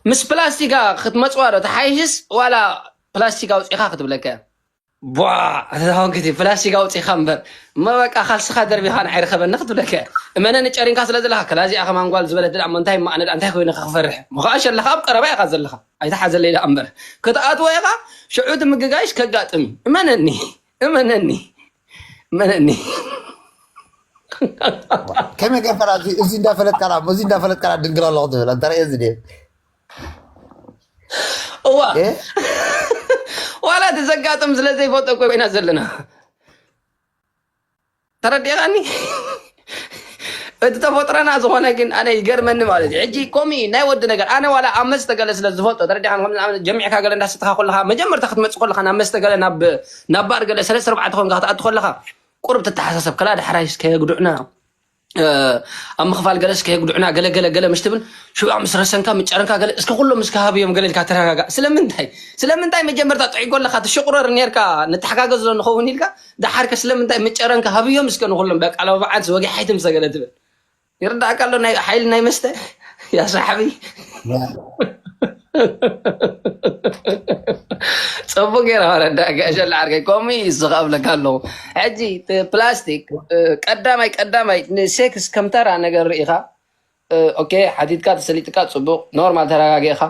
ምስ ፕላስቲካ ክትመጽዋ ዶ ተሓይሽስ ዋላ ፕላስቲክ ኣውጺኻ ክትብለካ እያ። ቧ፣ ኣታ ሆንክቲ ፕላስቲክ ኣውጺኻ እምበር፣ እሞ በቃ ካልስኻ ደርቢኻ ንዓይ ርኸበኒ ክትብለካ እያ። እመነኒ ጨሪንካ ስለ ዘለኻ፣ ከላ እዚኣ ከማን ጓል ዝበለት ድኣ እሞ እንታይ እሞ ኣነ ድኣ እንታይ ኮይነ ክፈርሕ? እሞ ኸዓ ሸለኻ ኣብ ቀረባ ኢኻ ዘለኻ። ኣይትሓዘለይ ደኣ እምበር። ክትኣትዎ ኢኻ፣ ሽዑ እቲ ምግጋይሽ ከጋጥም እዩ። እመነኒ፣ እመነኒ፣ እመነኒ። ከመይ ገፈራ እዚ፣ እዚ እንዳፈለጥካ ላ፣ እዚ እንዳፈለጥካ ላ ድንግል ኣለኹ ትብል። ኣንታ ርእ እዚ ድየ? እዋ። እ? ዋላ እቲ ዘጋጥም ስለ ዘይፈልጦ እኮ ኮይና ዘለና። ተረዲእኻኒ? እቲ ተፈጥሮና ዝኾነ ግን ኣነ ይገርመኒ ማለት እዩ። ሕጂ ኮሚ ናይ ወዲ ነገር፣ ኣነ ዋላ ኣብ መስተ ገለ ስለ ዝፈልጦ፣ ተረዲእኻኒ? ከም ንኣብነት ጀሚዕካ ገለ እንዳሰተኻ ከለኻ፣ መጀመርታ ክትመጽእ ከለኻ ናብ መስተ ገለ፣ ናብ፣ ናብ ባር ገለ ሰለስተ ኣርባዕተ ኮንካ ክትኣቱ ከለኻ፣ ቁሩብ ትተሓሳሰብ፣ ከላ ዳሕራይስ ከየጉድዑና፣ እ፣ ኣብ ምኽፋል ገለስ ከየጉድዑና፣ ገለ፣ ገለ፣ ገለ ምስ ትብል፣ ሽዑ ምስ ረሰንካ፣ ምስ ጨረንካ ገለ፣ እስከ ኩሎም እስከ ሃብዮም ገለ ኢልካ ተረጋጋእ። ስለምንታይ? ስለምንታይ መጀመርታ ጥዒጎ ኣለኻ፣ ትሽቑረር ኔርካ፣ ንተሓጋገዝ ዶ ንኸውን ኢልካ፣ ደሓርከ ስለምንታይ ምስ ጨረንካ ሃብዮም እስከ ንኹሎም፣ በቃ፣ ለባብዓንስ ወጊሓ ኣይትምሰ ገለ ትብል። ይርዳእካ ኣሎ ናይ ሓይሊ ናይ መስተ? ያ ሳሕቢ። ጽቡቅ ገይረ ወረዳ ጋሽ ለዓርከይ፣ ከምኡ እዩ ዝኸብለካ ኣለኹ። ሕጂ እቲ ፕላስቲክ፣ እ፣ ቀዳማይ፣ ቀዳማይ ንሴክስ ከም ተራ ነገር ርኢኻ፣ እ፣ ኦኬ፣ ሓቲትካ፣ ተሰሊጥካ፣ ጽቡቅ፣ ኖርማል፣ ተረጋጊእኻ፣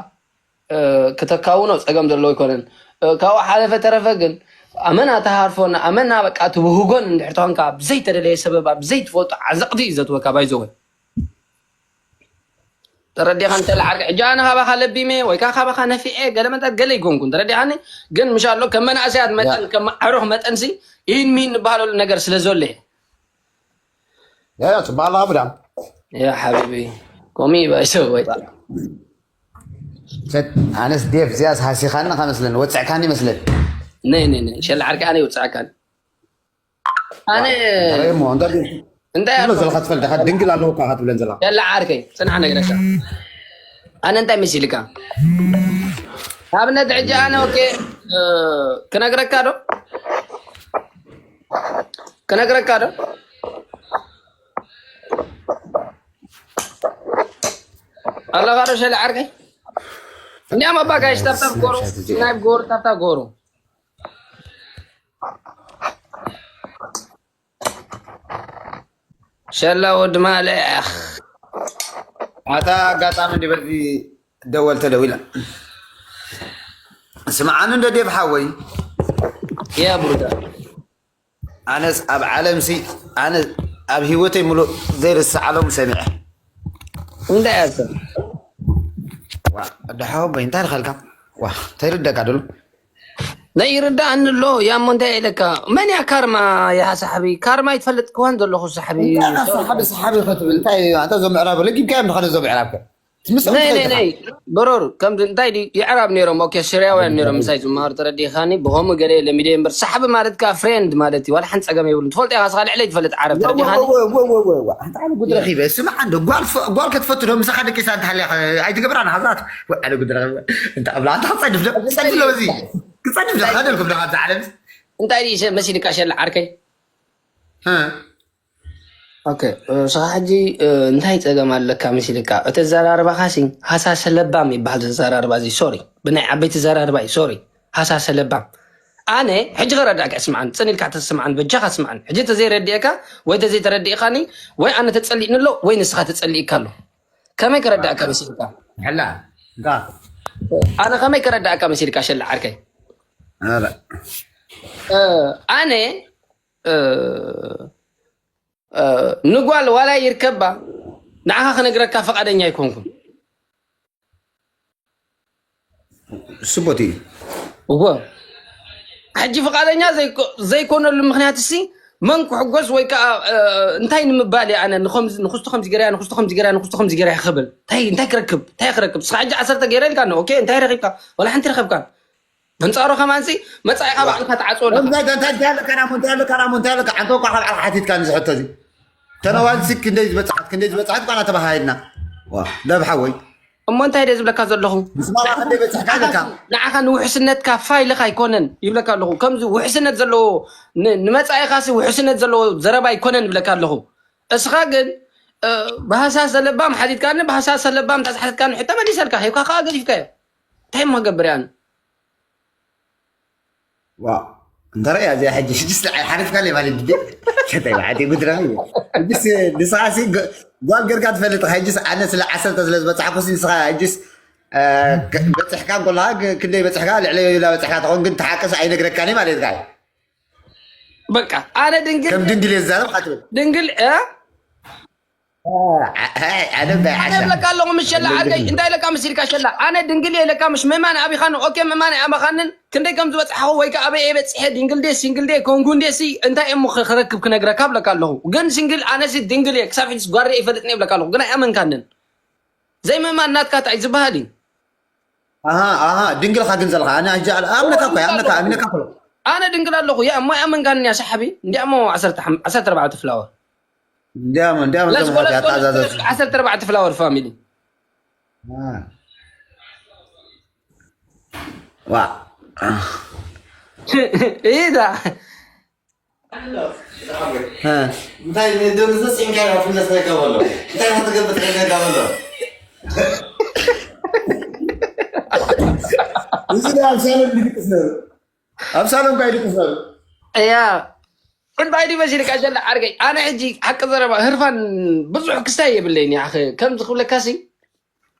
እ፣ ክተካውኖ ጸገም ዘለዎ ኣይኮነን። እ፣ ካብኡ ሓለፈ ተረፈ ግን፣ ኣመና ተሃርፎን፣ ኣመና በቃ ትብህጎን እንድሕር ተኾንካ፣ ብዘይተደለየ ሰበብ፣ ኣብ ዘይትፈልጦ ዓዘቕቲ እዩ ዘትወካ፣ ባይዘወይ። ተረዲኻ እንተ ለዓርከ፣ ሕጂ ኣነ ካባኻ ለቢመ ወይ ከዓ ካባኻ ነፊዐ ገለ መጠን ገለ ይኮንኩን፣ ተረዲኻኒ? ግን ምሻሎ ከም መናእሰያት መጠን፣ ያ። ከም ኣዕሩኽ መጠንሲ፣ ይህን ሚን ንበሃለሉ ነገር ስለ ዘሎ እየ። ያ፣ ያ፣ ጽቡቕ ኣለኻ ብዳም። ያ ሓቢቢ፣ ኮሚ ባይሰ ወይ። ሰት-፣ ኣነስ ዴቭ እዚኣስ ሃሲኻኒ ከመስለኒ፣ ወጽዕካኒ ይመስለኒ። ነይ፣ ነይ፣ ነይ፣ ሸላ ዓርከ ኣነ ይወጽዓካኒ። ኣነ እንታይ እሞ፣ እንታይ እንታይ ትብሎ ኣለካ? ዘለካ ትፈልጥ፣ ድንግል ኣለዎ እኳ ትብለን ዘለካ። የላ ዓርከይ፣ ጽናሕ ነግረካ። ኣነ እንታይ መሲልካ? ንኣብነት ሕጂ ኣነ፣ ኦኬ፣ እ፣ ክነግረካ ዶ? ክነግረካ ዶ? ኣለካ ዶ ሸላ ዓርከይ? እንዲያም ኣባ ጋይሽ ታብታብ ጎሩ፣ ናይ ጎሩ ታብታብ ጎሩ። ሸላ ወዲ ማልእ። ኣታ ኣጋጣሚ እንዲ በዚ ደወል ተደዊላ። ስምዓኒ እንደ ዴብ ሓወይ። ያ ብሩዳ። ኣነስ ኣብ ዓለምሲ፣ ኣነ ኣብ ህይወተይ ሙሉእ ዘይርስዓሎም ሰሚዐ። እንታይ ኣሰ? ዋ፣ ደሓው በይ፣ እንታይ ልኸልካ? ዋ፣ ተይርደካ ድሉ? ናይ ይርዳእኒ ኣሎ፣ ያሞ እንታይ ኢለካ? መን እያ ካርማ፣ ያ ሳሕቢ? ካርማ ይትፈልጥ ክዋን ዘለኹ ሳሕቢ። እንታይ ኢኻ ሳሕቢ፣ ሳሕቢ ክትብል? እንታይ እዩ? ኣንታ እዞም ምዕራብ ለጊብካ እዮም፣ ንኸደ እዞም ምዕራብ ከ? ትምስል ናይ፣ ትኸይድ ናይ፣ ኢኻ። ናይ፣ ብሮር፣ ከም ድ-፣ እንታይ ድዩ? የዕራብ ነይሮም፣ ኦኬ፣ ስርያውያን ነይሮም፣ ምሳይ ዝመሃሩ፣ ተረዲኻኒ? ብኸምኡ ገለ የለ፣ ሚድየ እምበር፣ ሳሕቢ ማለት ከኣ ፍሬንድ ማለት እዩ፣ ዋላ ሓንቲ ጸገም የብሉን። ትፈልጥ ኢኻ፣ ስኻ ልዕለይ ትፈልጥ ዓረብ፣ ወ-፣ ወ-፣ ተረዲኻኒ? ወ-፣ ወ-፣ ወ-፣ ወ-፣ ወ-፣ ኣንታ ኣነ ጉድ ረኺበ። ስማዕ፣ እንደ ጓል ፈ-፣ ጓል ክትፈቱ ዶ፣ ምሳኻ ደቂሳ እንተሃልያ ኸ-፣ ኣይትገብራን፣ ሓዛት። ወ-፣ ኣነ ጉድ ረኺበ። እንተ ኣብላ፣ ኣንታ ክጸድፍ ዶ? ክጸድፍ ዶ በዚ? ክጸድፍ ዶ? እንታይ ካደልኩም ዶ ካብዛ ዓለም? እንታይ ድዩ መሲልካ ሸላ ዓርከይ? እ። ኦኬ፣ እ፣ ንስኻ ሕጂ፣ እ፣ እንታይ ጸገም ኣለካ መሲልካ? እቲ ኣዘራርባኻሲ ሃሳሰ ለባም ይበሃል፣ እዚ ኣዘራርባ እዚ። ሶሪ፣ ብናይ ዓበይቲ ኣዘራርባ እዩ። ሶሪ፣ ሃሳሰ ለባም። ኣነ ሕጂ ከረዳእካ፣ ስምዓን፣ ጽን ኢልካ ተስምዓን፣ በጃኻ ስምዓን። ሕጂ ተዘይረዲኤካ ወይ ተዘይተረዲእኻኒ፣ ወይ ኣነ ተጸሊእኒ ኣሎ፣ ወይ ንስኻ ተጸሊእካ ኣሎ። ከመይ ከረዳእካ መሲልካ? ሕላ፣ እንታ። ኣነ ከመይ ከረዳእካ መሲልካ፣ ሸላ ዓርከይ? ኣረ። እ፣ ኣነ፣ እ፣ እ፣ ንጓል ዋላ ይርከባ፣ ንዓኻ ክነግረካ ፈቓደኛ ኣይኮንኩን። ስቦት እዩ። እወ። ሕጂ ፍቓደኛ ዘይኮ-፣ ዘይኮነሉ ምኽንያት እሲ መን ክሕጎስ ወይ ከዓ፣ እ፣ እንታይ ንምባል እየ ኣነ ንኸምዚ፣ ንኽስቶ ከምዚ ገይረያ፣ ንኽስቶ ከምዚ ገይረያ፣ ንኽስቶ ከምዚ ገይረያ ክብል? እንታይ፣ እንታይ ክረክብ? እንታይ ክረክብ? እስኻ ሕጂ ዓሰርተ ገይረ ኢልካ ኖ፣ ኦኬ፣ እንታይ ረኺብካ? ዋላ ሓንቲ ረኸብካ። በንጻሩ ከማንሲ መጻኢኻ ባዕልኻ ትዓጽወሉ። እንታይ፣ እንታይ፣ እንታይ ኣለካ ናሞ፣ እንታይ ኣለካ ናሞ፣ እንታይ ኣለካ? ዓንተ እኳ ካብ ዓርካ ሓቲትካኒ እዚ ሕቶ እዚ። ተነዋልሲ ክንደይ ዝበጽሓት፣ ክንደይ ዝበጽሓት እኳ እናተባሃሃልና። ዋ፣ ደብ ሓወይ። እሞ እንታይ ድየ ዝብለካ ዘለኹ? ምስ ማራ ክንደይ በጽሕካ ኣለካ? ንዓኻ ንውሕስነትካ ፋይልኻ ኣይኮነን ይብለካ ኣለኹ። ከምዚ ውሕስነት ዘለዎ ን-፣ ንመጻኢኻሲ ውሕስነት ዘለዎ ዘረባ ኣይኮነን ይብለካ ኣለኹ። እስኻ ግን ብሃሳስ ዘለባም ሓቲትካኒ፣ ብሃሳስ ዘለባም እንተዝሓተትካኒ ሕቶ መሊሰልካ፣ ሂብካ ከዓ ገዲፍካዮ። እንታይ እሞ ክገብር እየ ኣነ? ዋ እንተ ርእያ እዚኣ ሕጂ ሽዱሽተ ሓሊፍካለይ ማለት ድዩ? እንታይ በዓል ጉድራ እዩ። ሕጂስ ንስኻሲ ጓል ገርካ ትፈልጥ ኢኻ። ሕጂስ ኣነ ስለ ዓሰርተ ስለ ዝበጻሕኩሲ ንስኻ ሕጂስ በጽሕካ እንኮለኻ ክንደይ በጽሕካ ልዕለዮ ኢላ በጽሕካ ትኸውን ግን ተሓቅስ ኣይነግረካን ማለት ኢኻ። በቃ ኣነ ድንግል ከም ድንግል እየ ዝዛረብ ካትብል ድንግል እ ኣነ ብለካ ኣለኹ ምስ ሸላ ዓርከይ እንታይ ኢለካ መሲልካ ሸላ ኣነ ድንግል እየ ኢለካ ምስ ምእማን ኣቢኻን ኦኬ ምእማን ኣይኣበኻንን ክንደይ ከም ዝበፅሓኹ ወይ ከዓ ኣበይ እየ በፂሐ ድንግል ድየ ሲንግል ድየ ኮንጉን ድየ ሲ እንታይ እየ እሞ ክረክብ ክነግረካ ብለካ ኣለኹ ግን ሲንግል ኣነሲ ድንግል እየ ክሳብ ሕጅስ ጓር እየ ይፈልጥኒ ብለካ ኣለኹ ግን ኣይኣመንካንን ዘይምእማን ናትካ እንታይ ዝበሃል እዩ ኣሃ ኣሃ ድንግልካ ግን ዘለካ ኣነ ኣጃ ኣምነካ እኮ ኣምነካ ኣምነካ እኮ ኣነ ድንግል ኣለኹ ያ እሞ ኣይኣመንካንን እያ ሰሓቢ እንዲያ እሞ ዓሰርተ ኣርባዕተ ፍላወር እንዲያም እንዲያም ለስ ዘመታት ወለስ ወለስ ያታዛዘዝ ወለስ ዓሰርተ ኣርባዕተ ፍላወር ፋሚሊ ዋ ኢዛ እንታይ ንደምዘ ሲንጋር ፍለስ ነገር በሎ እንታይ ክትገብር ነገር በሎ እዚ ናይ ኣብ ሳሎን ድቅስ ነሩ ኣብ ሳሎን ኳ ይድቅስ ነሩ እያ እንታይ ድዩ መሲልካ ሸላ ዓርከይ ኣነ ሕጂ ሓቂ ዘረባ ህርፋን ብዙሕ ክስታይ የብለይን እያ ከምዚ ክብለካሲ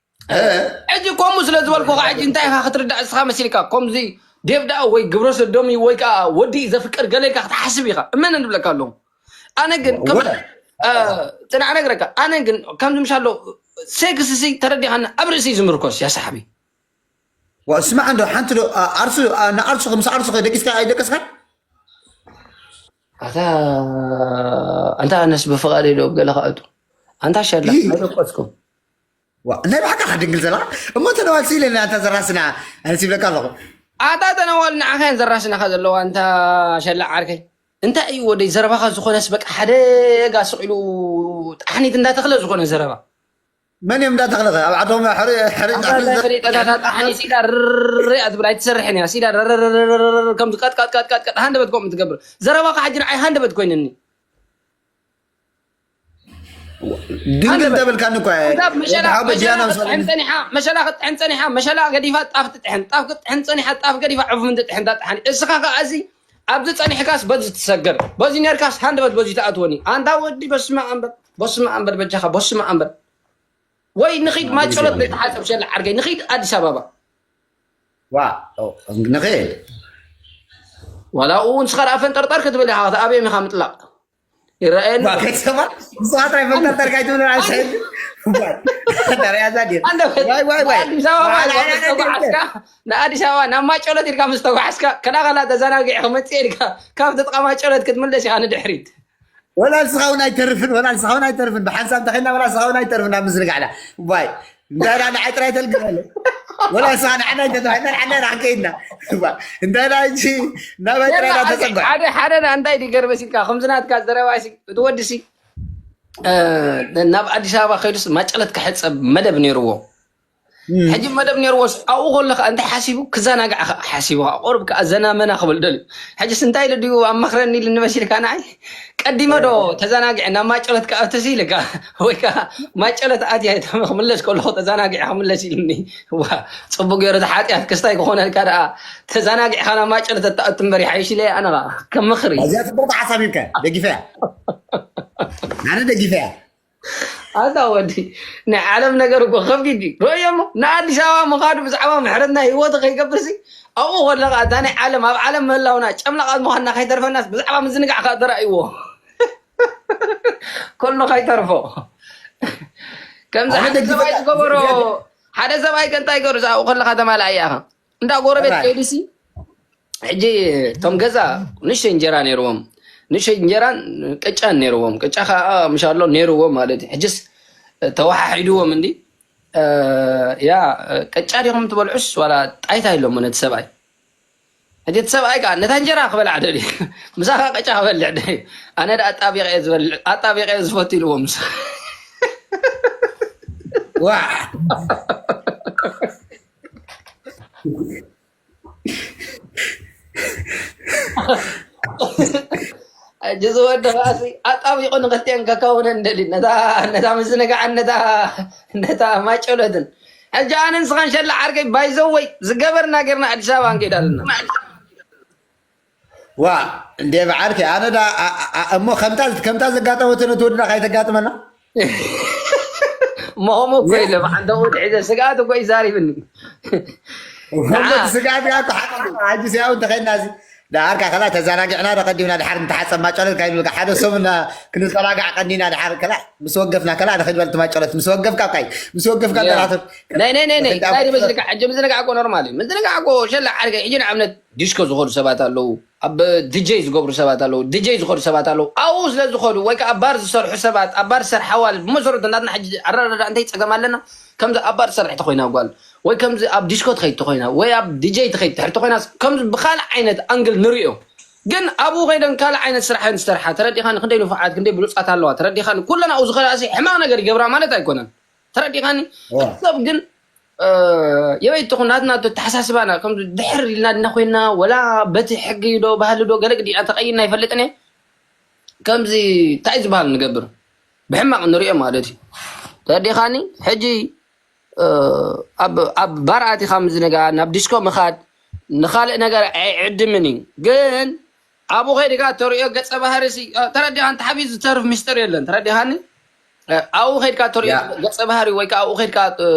ሕጂ ከምኡ ስለ ዝበልኩ ከዓ ሕጂ እንታይ ኢኻ ክትርዳእ እስኻ መሲልካ ከምዚ ዴቭ ደኣ ወይ ግብረ ሰዶም እዩ ወይ ከዓ ወዲ እዩ ዘፍቅር ገለ ኢልካ ክትሓስብ ኢኻ እመን ንብለካ ኣለኹ ኣነ ግን ጽናዕ ነግረካ ኣነ ግን ከምዚ ምሻሎ ሴክስ ሲ ተረዲኻኒ ኣብ ርእሲ እዩ ዝምርኮስ ያ ሰሓቢ ስማዕ እንዶ ሓንቲ ዶ ዓርሱ ንዓርሱ ምስ ዓርሱ ደቂስካ ኣይደቀስካ ኣታ ኣንታ ኣነስ ብፍቓደይ ዶ ገለ ክኣቱ ኣንታ ሸላ ኣይደቀስኩም ናይ ብሓቃ ድንግል ዘላ እሞ ተነዋል ስኢለ ኣንታ ዘራስና ኣነስ ይብለካ ኣለኹ ኣታ ተነዋል ንዓኻ እየን ዘራስናኻ ዘለዋ ኣንታ ሸላ ዓርከይ እንታይ እዩ ወደይ ዘረባኻ ዝኾነስ በቃ ሓደ ጋ ስቕ ኢሉ ጣሕኒት እንዳተኽለ ዝኾነ ዘረባ መን እዮም እንዳተኽለኸ ኣብ ዓዶም ሕርጭ ሲዳ ርርርርያ ትብል ኣይትሰርሕን እያ ሲዳ ከምዚ ቀጥቀጥቀጥቀጥቀጥ ሃንደበት ከምኡ ትገብር ዘረባኻ ሕጂ ንዓይ ሃንደበት ኮይንኒ ድንግል ተብልካኒ እኳ መሸላ ክትጥሕን ፀኒሓ መሸላ ክትጥሕን ፀኒሓ መሸላ ገዲፋ ጣፍ ትጥሕን ጣፍ ክትጥሕን ፀኒሓ ጣፍ ገዲፋ ዕፉን ትጥሕን ታጥሓኒ እስኻ ከዓ እዚ ኣብዚ ፀኒሕካስ በዚ ትሰገር በዚ ነርካስ ሃንደበት በዚ ትኣትወኒ ኣንታ ወዲ በስመ ኣንበር በስመ ኣንበር በጃኻ በስመ ኣንበር ወይ ንኺድ ማጨሎት ንተሓፀብ ሸላ ዓርከይ ንኺድ ኣዲስ ኣበባ ዋ ንኺድ ዋላ ኡ ንስኻ ደኣ ፈንጠርጠር ክትብል ኢኻ ኣበዮም ኢኻ ምጥላቕ ይረኣየኒ ከይሰማ ንስኻ ጥራይ ፈንጠርጠር ካይትብል ኣይሰድ ንኣዲስ ኣበባ ንኣዲስ ኣበባ ናብ ማጨሎት ኢልካ ምስ ተጓዓዝካ ከላኸላ ተዘናጊዕ ክመፅእ ኢልካ ካብ ተጥቃ ማጨሎት ክትምለስ ኢኻ ንድሕሪት ወላ ንስኻ እውን ኣይተርፍን ወላ ንስኻ እውን ኣይተርፍን ብሓንሳብ እንተኸይድና ወላ ንስኻ እውን ኣይተርፍን ናብ ምዝንጋዕና ዋይ እንታይ ዳ ንዓይ ጥራይ ተልግበለ ወላ ንስኻ ንዓና ኣይተተባሂልና ንዓና ኢና ከይድና እንታይ ዳ እንጂ ናባይ ጥራይ ዳ ተፀጓዕ ሓደ ሓደ ዳ እንታይ ድገር መሲልካ ከምዚ ናትካ ዘረባ እቲ ወዲ ሲ ናብ ኣዲስ ኣበባ ከይዱስ ማጨለት ክሕፀብ መደብ ነይርዎ ሕጂ መደብ ነይርዎስ ኣብኡ ከሎ ከዓ እንታይ ሓሲቡ ክዘናጋዕ ከዓ ሓሲቡ ከዓ ቁርብ ከዓ ዘናመና ክብል ደልዩ ሕጂስ እንታይ ኢሉ ድዩ ኣማኽረኒ ኢሉ ንመሲልካ ንዓይ ቀዲመ ዶ ተዘናጊዐ ናብ ማጨለት ክኣትስ ኢልካ ወይ ከዓ ማጨለት ኣትያ ክምለስ ከለኹ ተዘናጊዐ ክምለስ ኢሉኒ ዋ ፅቡቅ ገይሩ ተሓጢኣት ክስታይ ክኾነልካ ደኣ ተዘናጊዕካ ናብ ማጨለት ተኣቱ እምበር ይሓይሽ ኢለ ኣነ ከዓ ከም ምኽሪ እዚኣ ፅቡቅ ተሓሳቢብካ ደጊፈያ ኣነ ደጊፈያ ኣታ ወዲ ናይ ዓለም ነገር እኮ ከቢድ እዩ ርእዮ እሞ ንኣዲስ ኣበባ ምኻዱ ብዛዕባ ምሕረት ናይ ህይወቱ ከይገብርሲ ኣብኡ ከለካ እታ ናይ ዓለም ኣብ ዓለም ምህላውና ጨምላቃት ምዃንና ከይተርፈናስ ብዛዕባ ምዝንጋዕ ከዓ ተራእይዎ ከሎ ከይተርፎ ከምዚ ሓደ ሰብኣይ ዝገበሮ ሓደ ሰብኣይ ከንታይ ገሩ ኣብኡ ከለካ ተማላእ እያኻ እንዳ ጎረቤት ከይዱሲ ሕጂ እቶም ገዛ ንእሽተይ እንጀራ ነይርዎም ንእሽተይ እንጀራን ቅጫን ነይርዎም ቅጫ ከዓ ምሻሎ ነይርዎም ማለት እዩ ሕጅስ ተወሓሒድዎም እንዲ ያ ቅጫ ዲኹም ትበልዑስ ዋላ ጣይታ ኢሎሞ ነቲ ሰብኣይ ሕጂ እቲ ሰብኣይ ከዓ ነታ እንጀራ ክበልዓ ደልዩ ምሳኻ ቅጫ ክበልዕ ደልዩ ኣነ ኣጣቢቀ ዝፈቱ ኢልዎም ምስ ዋ ሕጂ ዝወደ ኸኣሲ ኣጣቢቑ ንኽልቲአን ከካውነን ደልዩ። ነታ፣ ነታ ምዝንጋዕን ነታ፣ ነታ ማጨሎትን። ሕጂ ኣነ ንስኻን ሸላ ዓርከይ ባይዘወይ ዝገበርና ጌርና ኣዲስ ኣበባ ንከይድ ኣለና። ዋ፣ እንዴ በዓልኪ፣ ኣነ ዳ፣ ኣ-፣ ኣ-፣ እሞ ከምታ፣ ከምታ ዘጋጠመት ነቲ ወድና ካይተጋጥመና? ሞሆሞ እኮ የለ፣ ብሓንተ ወድ ሒዘ ስግኣት እኮ ይዛሪብኒ። እሞ እቲ ስግኣት ጋር እኮ ሓቂ እዩ። ሕጂ ሲያው እንተኸድና እዚ፣ ዳርካ ከላ ተዘናጊዕና ዶ ቀዲምና ድሓር እንተሓጸብ ማጨሎት ካይብልካ ሓደ ሰሙን ክንዘናጋዕ ቀኒና ድሓር ከላ ምስ ወገፍና ከላ ንኸይድ በል ትማጨሎት ምስ ወገፍካ ካይ፣ ምስ ወገፍካ ያ። ደራትር። ናይ፣ ናይ፣ ናይ፣ ናይ፣ ክንዳ ናይ፣ ማጨሎት። ምዝንጋዕ፣ ሕጂ ምዝንጋዕ እኮ ኖርማል እዩ። ምዝንጋዕ እኮ ሸላ ዓርከይ፣ ሕጂ ንኣብነት ዲስኮ ዝኸዱ ሰባት ኣለዉ፣ ኣብ ዲጀይ ዝገብሩ ሰባት ኣለዉ፣ ዲጀይ ዝኸዱ ሰባት ኣለዉ። ኣብኡ ስለ ዝኸዱ ወይ ከኣ ኣብ ባር ዝሰርሑ ሰባት፣ ኣብ ባር ዝሰርሓ ኣዋልድ፣ ብመሰረቱ ናትና ሕጂ ኣረዳድኣ እንታይ ጸገም ኣለና? ከምዚ ኣብ ባር ትሰርሕ ተኾይና ጓል፣ ወይ ከምዚ ኣብ ዲስኮ ትኸይድ ተኾይና፣ ወይ ኣብ ዲጀይ ትኸይድ ትሕር ተኾይናስ፣ ከምዚ ብኻልእ ዓይነት ኣንግል ንርእዮ። ግን ኣብኡ ኸይደን ካልእ ዓይነት ስራሕ እየን ዝሰርሓ። ተረዲኻኒ? ክንደይ ንፉዓት፣ ክንደይ ብሉጻት ኣለዋ። ተረዲኻኒ? ኩለን ኣብኡ ዝኸዳሲ ሕማቕ ነገር ይገብራ ማለት ኣይኮነን። ተረዲኻኒ? ዋ። እቲ ሰብ ግን፣ እ፣ የበይ ትኹን ናትና ኣተሓሳስባና ከምዚ ድሕር ኢልና ድና ኮይንና፣ ወላ በቲ ሕጊ ዶ ባህሊ ዶ ገለ ግዲና ተቐይርና ኣይፈልጥን እየ። ከምዚ እንታይ ዝበሃል ንገብር? ብሕማቕ ንሪኦ ማለት እዩ። ተረዲኻኒ? ሕጂ፣ እ፣ ኣብ፣ ኣብ ባር ኣቲኻ ምዝንጋዕ፣ ናብ ዲስኮ ምኻድ፣ ንኻልእ ነገር ኣይዕድምን እዩ። ግን ኣብኡ ኸይድካ ተርእዮ ገጸ ባህሪ ሲ፣ እ፣ ተረዲኻኒ? ተሓቢኡ ዝተርፍ ሚስጥር የለን። ተረዲኻኒ? እ፣ ኣብኡ ኸይድካ ተርእዮ ያ። ገጸ ባህሪ ወይ ከኣ ኣብኡ ኸይድካ፣ እ፣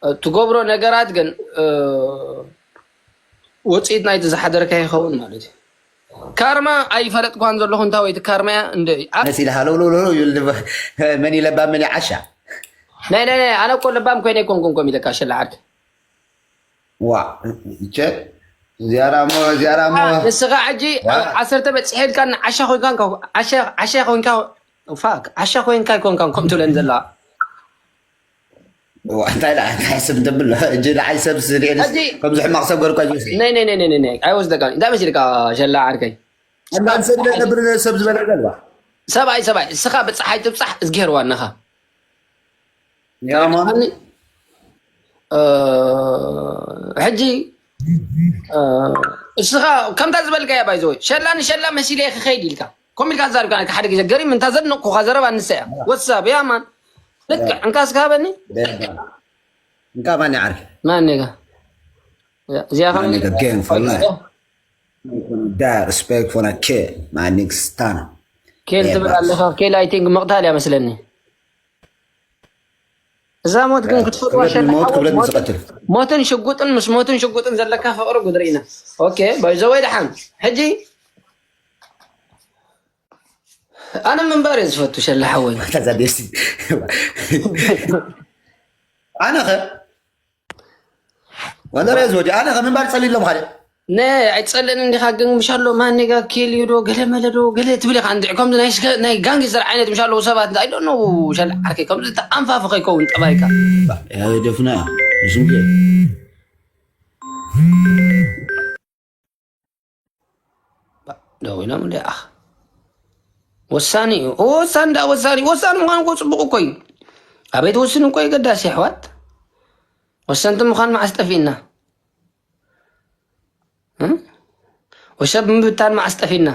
እ፣ ትገብሮ ነገራት ግን፣ እ፣ ውጽኢት ናይቲ ዝሓደርካ ይኸውን ማለት እዩ። ካርማ ኣይፈለጥኳን ዘለኹ፣ እንታይ ወይ እቲ ካርማ እያ እንደ፣ ኣ- መሲልሃ ለው ለው ለው ይብል ድማ፣ መን ይለባ መን ይዓሻ። ናይ፣ ናይ፣ ናይ፣ ኣነ እኮ ለባም ኮይነ ኣይኮንኩን ኮም ኢለካ ሸላ ዓርኪ። ዋ፣ እቸ፣ እዚኣ ደኣ እሞ፣ እዚኣ ደኣ እሞ። ንስኻ ሕጂ ዋ። ኣብ ዓሰርተ በጺሐ ኢልካ ዓሻ ኮይንካ፣ ዓሻ፣ ዓሻ ኮይንካ፣ ፋክ፣ ዓሻ ኮይንካ ኣይኮንካን ከም ትብለኒ ዘለኻ። ዋ፣ እንታይ ደኣ፣ እንታይ ሰብ እንተብል፣ እጂ ንዓይ ሰብ ስለ ሕጂ ከምዚ ሕጂ ሕማቕ ሰብ ገርኳ ጆሲ። ነይ፣ ነይ፣ ነይ፣ ነይ፣ ነይ፣ ነይ። ኣይወስደካን። እንታይ መሲልካ ሸላ ዓርከይ? እንዳን ሰብ ነብር ሰብ ዝበለ ገልባ። ሰብኣይ፣ ሰብኣይ፣ እስኻ ብጸሓይ ትብጻሕ እዝግሄር ዋናኻ። ያማ። እ፣ ሕጂ፣ እ፣ እስኻ ከምታ ዝበልካያ ባይዘወይ፣ ሸላ ንሸላ መሲለ ክኸይድ ኢልካ። ከምኡ ኢልካ ተዛሪብካ፣ ሓደ ግዜ ገሪም እንታ ዘድነቕኩኻ ዘረባ ንሳ እያ። ወሳብ፣ ያ ማን። ልክዕ፣ ያ። እንካ እስካ ሃበኒ። ደባ። እንካ ማን ይዓርፍ? ማን ኔጋ? ያ፣ እዚኣ ማን ከመይ ኔጋ? Gang for life። ዳ፣ respect for a kid, my nigga Stunna። ኬል ደባ። ትብል ኣለኻ። ኬል፣ I think፣ ምቕታል እያ መስለኒ። እዛ ሞት ግን ክትፈትዋ ክብረት ሸላ ንሞት፣ ሓወይ፣ ክብረት ሞት፣ ንዝቐትል። ሞትን ሽጉጥን፣ ምስ ሞትን ሽጉጥን ዘለካ ፍቕሪ ጉድ ርኢና። ኦኬ፣ ባይዘወይ ደሓን። ሕጂ ኣነ ምንባር እየ ዝፈቱ፣ ሸላ ሓወይ። ማታ እዛ ደስ። ኣነ ኸ? ወንደረ ዝወዲ፣ ኣነ ኸ ምንባር ጸሊሎም ኻደ? ነ፣ ኣይትጸልእን እንዲኻ፣ ግን ምሻሎ ማን ኔጋ ኬልዩ ዶ፣ ገለ መለ ዶ፣ ገለ ትብል ኢኻ። እንድዒ ከምዚ ናይ ስከ-፣ ናይ ጋንግስተር ዓይነት ምሻሎ ሰባት፣ I don't know፣ ሸላ ዓርከይ፣ ከምዚ ተኣንፋፊ ከይከውን ጠባይካ። ያ ደፍና፣ ዝንጌ። ደው ኢሎም እንደ ኣኽ። ወሳኒ እዩ። ኦ፣ ወሳኒ ደኣ ወሳኒ። ወሳኒ ምዃን እኮ ጽቡቕ እኮ እዩ። ኣበይ ትወስን እኮ እዩ ገዳሲ፣ ኣሕዋት። ወሰንቲ ምዃን መዓስ ጠፊእና? እ? ወሸብ ምብታን መዓስ ጠፊእና?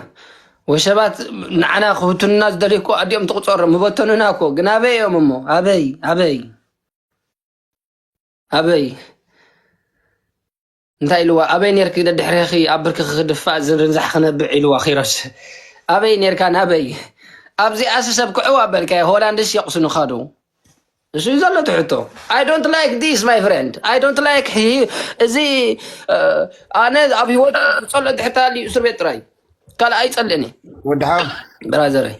ወሸባት ንዓና ክብትኑና ዝደልዩ እኮ ኣዲኦም ትቑጸሮም፣ ምበተኑና እኮ። ግን ኣበይ እዮም እሞ? ኣበይ? ኣበይ? ኣበይ? እንታይ ኢልዋ? ኣበይ ኔርኪ ደድሕሬኺ ኣብ ብርክኺ ክድፋእ ዝርንዛሕ ክነብዕ ኢልዋ ኪሮስ። ኣበይ ኔርካ ናበይ? ኣብዚኣስ ሰብ ክዕዋ በልካዮ፣ ሆላንድስ የቕስኑኻ ዶ? እሱ እዩ ዘሎ እቲ ሕቶ። I don't like this, my friend. I don't like he-፣ እዚ፣ እ፣ ኣነ ኣብ ህይወት ዝጸልኦ ድሕር ተሃልዩ እስር ቤት ጥራይ። ካልእ ኣይጸልእን እየ። ወዲ ሓው። ብራዘረይ።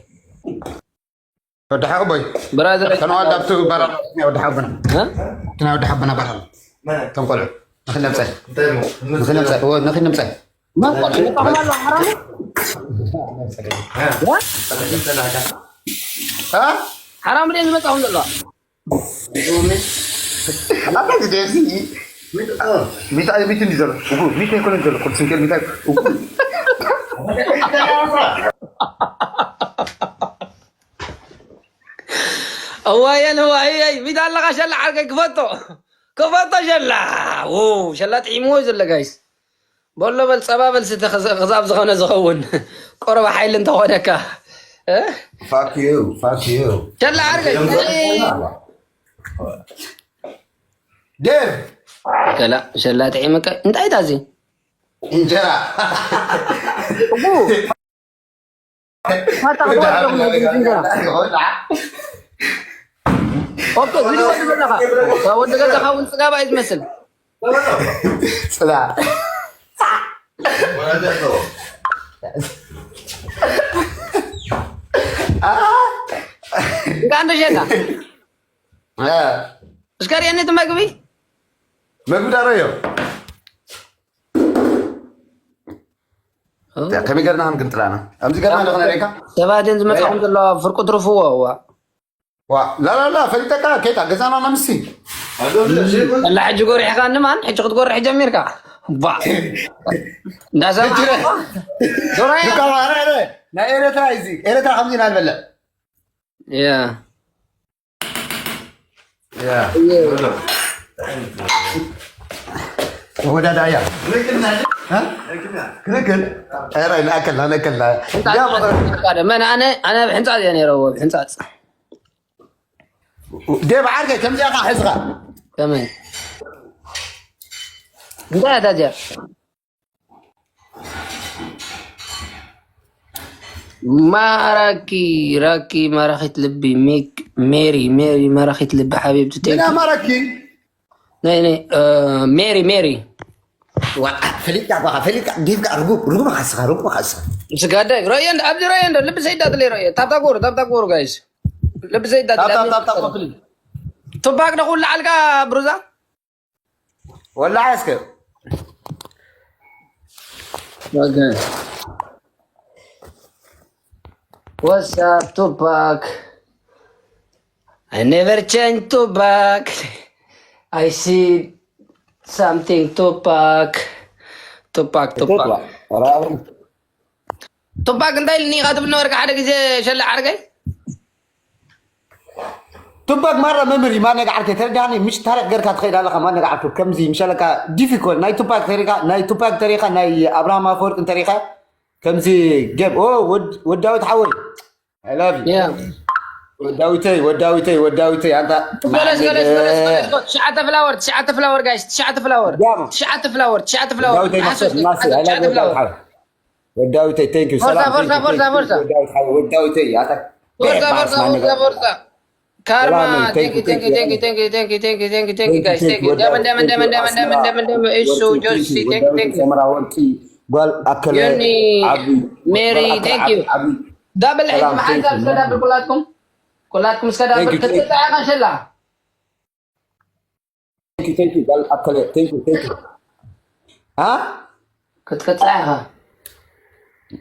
ወዲ ሓው ቦይ። ብራዘር፣ ተነዋል ዳብቱ በራራ፣ ወዲ ሓውና። እ? እቲ ናይ ወዲ ሓውና በራራ። እቶም ቆልዑ። ንኽነምፀ። እንታይ እሞ? ንኽነምፀ። እዎ፣ ንኽነምፀ። መን ቆልዑ? ይጠቕማ ኣለዋ፣ ሓራሙ? እ? ሓራሙ ድየ ዝመፃኹም ዘለዋ? ኣታ ግዜ እዚ ሚታ፣ ሚታ እዩ ዘሎ። እጉ፣ ሚታ ኣይኮነን ዘሎ። ቁርሲ እንኬል ሚታ እዩ። እጉ። እዋየን እዋየይ፣ ሚታ ኣለኻ ሸላ ዓርከይ ክፈቶ። ክፈቶ ሸላ። ው፣ ሸላ ጥዒምዎ እዩ ዘሎ ጋይስ። በሎ በል ጸባ በል ስተ ክዛብ ዝኾነ ዝኸውን። ኦሮባ ሓይሊ እንተኾነካ። እ? Fuck you, fuck you. ሸላ ዓርከይ። ዴቭ ሸላ ጥዒመካ። እንታይ ታዚ? እንጀራ ማታ ክወደኹ እንጀራ። ኦኬ፣ ቪድዮ ወዲ ገዛኻ። ወዲ ገዛኻ እውን ጽጋባ እዩ ዝመስል። ጽላ እንካ እንዶ ሸላ እስከ ርእየኒ እቲ መግቢ። መግቢ ዳረዮ ከመይ ገርና ክንጥላና ኣብዚ ገርና ለኽነ ሬካ ሰባት እየን ዝመጻኹም ዘለዋ ፍርቁ ትርፍዎ እዋ ዋ ላላላ ፈሊጠካ ኬታ ገዛና ናምሲ ላ ሕጂ ጎሪሕካ ንማን ሕጂ ክትጎርሕ ጀሚርካ ባ እንዳሰማ ዶራያ ናይ ኤረትራ እዚ ኤረትራ ከምዚ ኢና ንበልዕ ያ ወዳዳ እያ ክልክል ንኣከልና ንከልና መን ኣነ ኣነ ኣብ ሕንፃፅ እየ ነይረዎ ኣብ ሕንፃፅ ዴብ ዓርከይ ከምዚኣ ካ ሕዝኻ ከመይ እንታይ እያ ታዚያ ማራኪ ራኪ ማራኺት ልቢ ሜክ ሜሪ ሜሪ ማራኺት ልቢ ሓቢብቲ ቴንክ ና ማራኪ ናይ ናይ ሜሪ ሜሪ ፈሊጥካ ባኻ ፈሊጥካ ዲፍካ ርጉም ርጉም ሓስኻ ርጉም ሓስኻ ስጋዳይ ረየ ኣብዚ ረየ እንዶ ልቢ ሰይዳትለይ ረየ ታብታ ጎሩ ታብታ ጎሩ ጋይስ ልቢ ሰይዳት ታብታብታብታ ኮፍሊ ቱባክ ደኹሉ ዓልካ ብሩዛ ወላሂ እስከ Okay. What's up, Tupac? I never change Tupac. I see something Tupac. Tupac, Tupac. Tupac እንታይ ኢልኒ ኢኻ ትብል ነበርካ ሓደ ግዜ ሸላ ዓርከይ? ቱባክ ማራ መምህር እዩ ማነጋ ዓርከይ ተረዳኒ ምሽ ታሪክ ገርካ ትኸይድ ኣለኻ ማነጋ ዓርከይ ከምዚ ምሸለካ ዲፊኮል ናይ ቱባክ ተሪካ ናይ ቱባክ ተሪካ ናይ ኣብርሃም ኣፈወርቅ እንተሪካ ከምዚ ገብ ኦ ወዳዊት ሓወይ I love you ወዳዊተይ ወዳዊተይ ወዳዊተይ ኣንታ ትሽዓተ ፍላወር ትሽዓተ ፍላወር ጋይስ ትሽዓተ ፍላወር ትሽዓተ ፍላወር ትሽዓተ ፍላወር ወዳዊተይ thank you ሰላም ወዳዊተይ ወዳዊተይ ካርማ thank you thank you thank you thank you thank you thank you thank you thank you thank you guys thank you ደመን ደመን ደመን ደመን ደመን ደመን ደመን እሱ ጆሲ thank you thank you ጓል ኣከለ ሜሪ thank you ዳብል ሕጂ መሓንሳብ እስከ ዳብል ኩላትኩም ኩላትኩም እስከ ዳብል ክትጣያ ካሸላ ጓል ኣከለ ክትቅጻ ኢኻ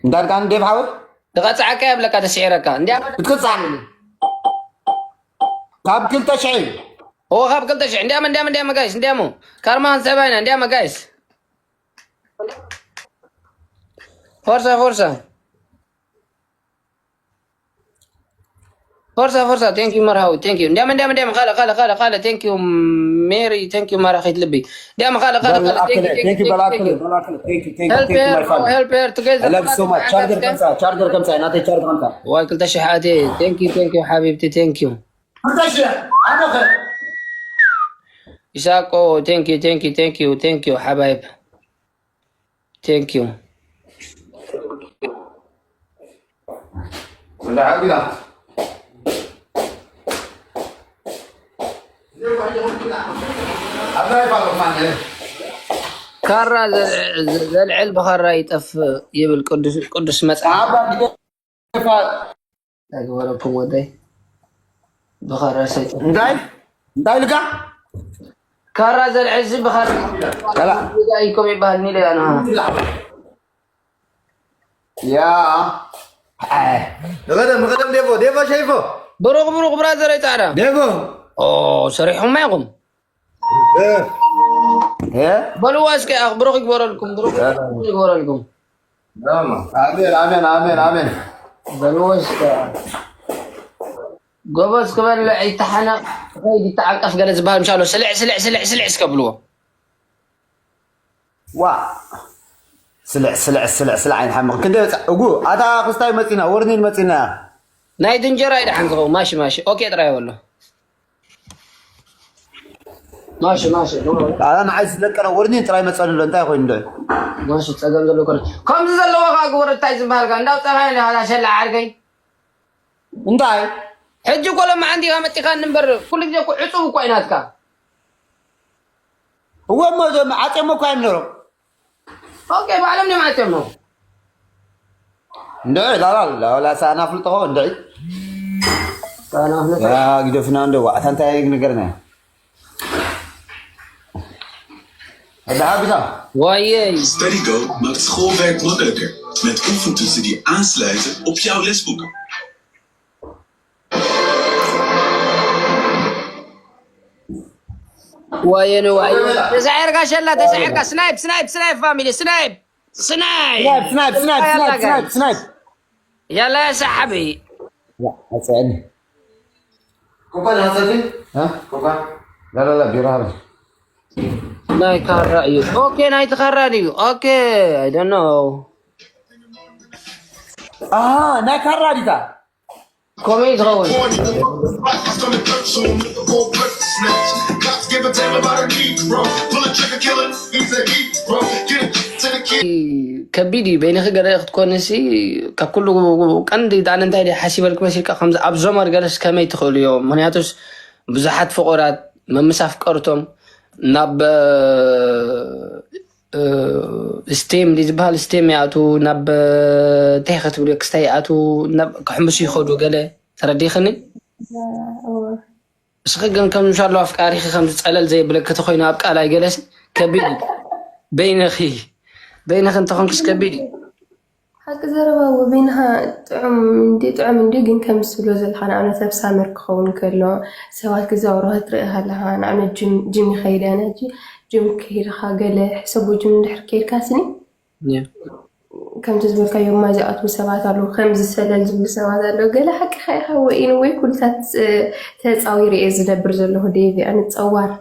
እንዳልካ እንዴ ብሓወ ትቐጻዓካ የብለካ ተስዒረካ እንዲያ ክትቅጻዕ ካብ ክልተ ሽዒ ኦ ካብ ክልተ ሽዒ እንዲያም እንዲያም እንዲያም ጋይስ እንዲያሞ ካርማን ሰባይና እንዲያም ጋይስ ፎርሳ ፎርሳ ፎርሳ ፎርሳ thank you መርሃዊ thank you እንዲያም እንዲያም እንዲያም ካለ ካለ ካለ ካለ thank you ሜሪ thank you ማራኺት ልቢ እንዲያም ካለ ካለ ካለ thank you thank you thank you thank you help her bro help her together ቻርጀር ከምሳ ቻርጀር ከምሳ ናተይ ቻርጀር ከምሳ ዋይ ክልተ ሽሕ ኣትየ thank you thank you ሓቢብቲ thank you ይሳቆ thank you thank you thank you thank you ሓባይብ thank you ካራ ዘልዕል ብኻራ ይጠፍእ ይብል ቅዱስ መፅሓፍ ኣይግበረኩም ወደይ ብኻራ ሰይጣን እንታይ እንታይ ልካ ካራ ዘልዕል ዚ ብኻራ ይኮም ይበሃል ሚለ ኣና ያ ንቐደም ንቐደም ዴቦ ዴቦ ሸይፎ ብሩኽ ብሩኽ ብራዘር ኣይፃዕዳ ዴቦ ሰሪሑማ ኢኹም በልዋ እስከ ብሩኽ ይግበረልኩም ብሩኽ ይግበረልኩም ኣሜን ኣሜን ኣሜን ኣሜን በልዎ እስከ ጎበዝ ክበልዕ ይተሓነቕ ከይድ ይተዓቀፍ ገለ ዝበሃል ምሻሎ ስልዕ ስልዕ ስልዕ ስልዕ እስከ ብልዎ ዋ ስልዕ ስልዕ ስልዕ ስልዕ ኣይንሓምቕ። ክንደይ ወፃ እጉ ኣታ ክስታይ መፂና ወርኒን መፂና። ናይ ድንጀራ ይደሓን ዝኸውን ማሺ ማሺ ኦኬ ጥራይ በሎ። ማሺ ማሺ ኣላ ንዓይ ዝለቀነ ወርኒን ጥራይ መፀሉ ኣሎ። እንታይ ኮይኑ ዶ? ማሺ ጸገም ዘሎ ኮረ። ከምዚ ዘለዎ ከዓ ግበር እንታይ ዝበሃልካ እንዳው ጸኻይ እንዳሃላ ሸላ ዓርገይ። እንታይ? ሕጂ እኮ ለማዓንቲ ኢኻ መጢኻኒ እምበር ኩሉ ግዜ እኮ ዕጹብ እኮ እዩ ናትካ። እወ እሞ እዞም ዓፅዮም እኮ እዮም ነሮም። ኦኬ ባዕሎም እዮም ዓጽዮም ነው። እንድዒ ላላ ላላ ሳና ፍልጥኾ እንድዒ ባዕሎም ፍልጦ። ያ ግደፍና እንደ ዋዕታ እንታይ ነገርና ኣዳ ሓቢታ ወየይ Study Go maakt schoolwerk makkelijker met oefentoetsen die aansluiten op jouw lesboeken. ወየነ ወየነ ተሳዒርካ ሸላ ተሳዒርካ ስናይፕ ስናይፕ ስናይፕ ፋሚሊ ስናይፕ ስናይፕ ስናይፕ ስናይፕ ስናይፕ ስናይፕ ስናይፕ ስናይፕ ያላ ያ ሰሓቢ ኣፅዕኒ ኮፓ ናፀፊ ኮፓ ላላላ ቢራ ሃበ ናይ ካራ እዩ ኦኬ ናይቲ ካራ ድዩ ኦኬ I don't know ኣሃ ናይ ካራ ዲታ ከምኡ እዩ ዝኸውን Cops give a damn about a Negro. Pull a trigger, kill him. He's a hero. Get it to the kid. ከቢድ እዩ በይንኺ ገለ ክትኮንሲ ካብ ኩሉ ቀንዲ ዳን እንታይ ደ ሓሲበልክ መሲልካ ከምዚ ኣብ ዞመር ገለስ ከመይ ትኽእሉ እዮም ምክንያቱስ ብዙሓት ፍቑራት መምስ ኣፍቀርቶም ናብ ስቴም ዝበሃል ስቴም ይኣቱ ናብ እንታይ ክትብሉ ክስታይ ይኣቱ ናብ ክሕምሱ ይኸዱ ገለ ተረዲኽኒ እስኺ ግን ከም ምሻሎ ኣፍቃሪኺ ከም ዝፀለል ዘይብለኪ ተኮይኑ ኣብ ቃል ኣይገለሲ ከቢድ እዩ። በይነኺ በይነኺ እንተኾንክስ ከቢድ እዩ። ሓቂ ዘረባ እዎ በይንኻ ጥዑም እንዲ ጥዑም እንዲ ግን ከም ዝብሎ ዘለኻ ንኣብነት ኣብ ሳመር ክኸውን ከሎ ሰባት ክዛወሩ ክትርኢ ከለኻ ንኣብነት ጅም ጅም ይኸይድ እያ ነጂ ጅም ከይድኻ ገለ ሕሰቦ ጅም እንድሕር ከይድካ ስኒ ከምቲ ዝበልካዮ ማይ ዝኣትዉ ሰባት ኣለዉ፣ ከምዚ ሰለል ዝብሉ ሰባት ኣለዉ። ገለ ሓቅኻ ኢኻ ወይ ኢን ወይ ኩልታት ተጻዊረ እየ ዝነብር ዘለኹ ዴቪ ኣነ ጸዋር።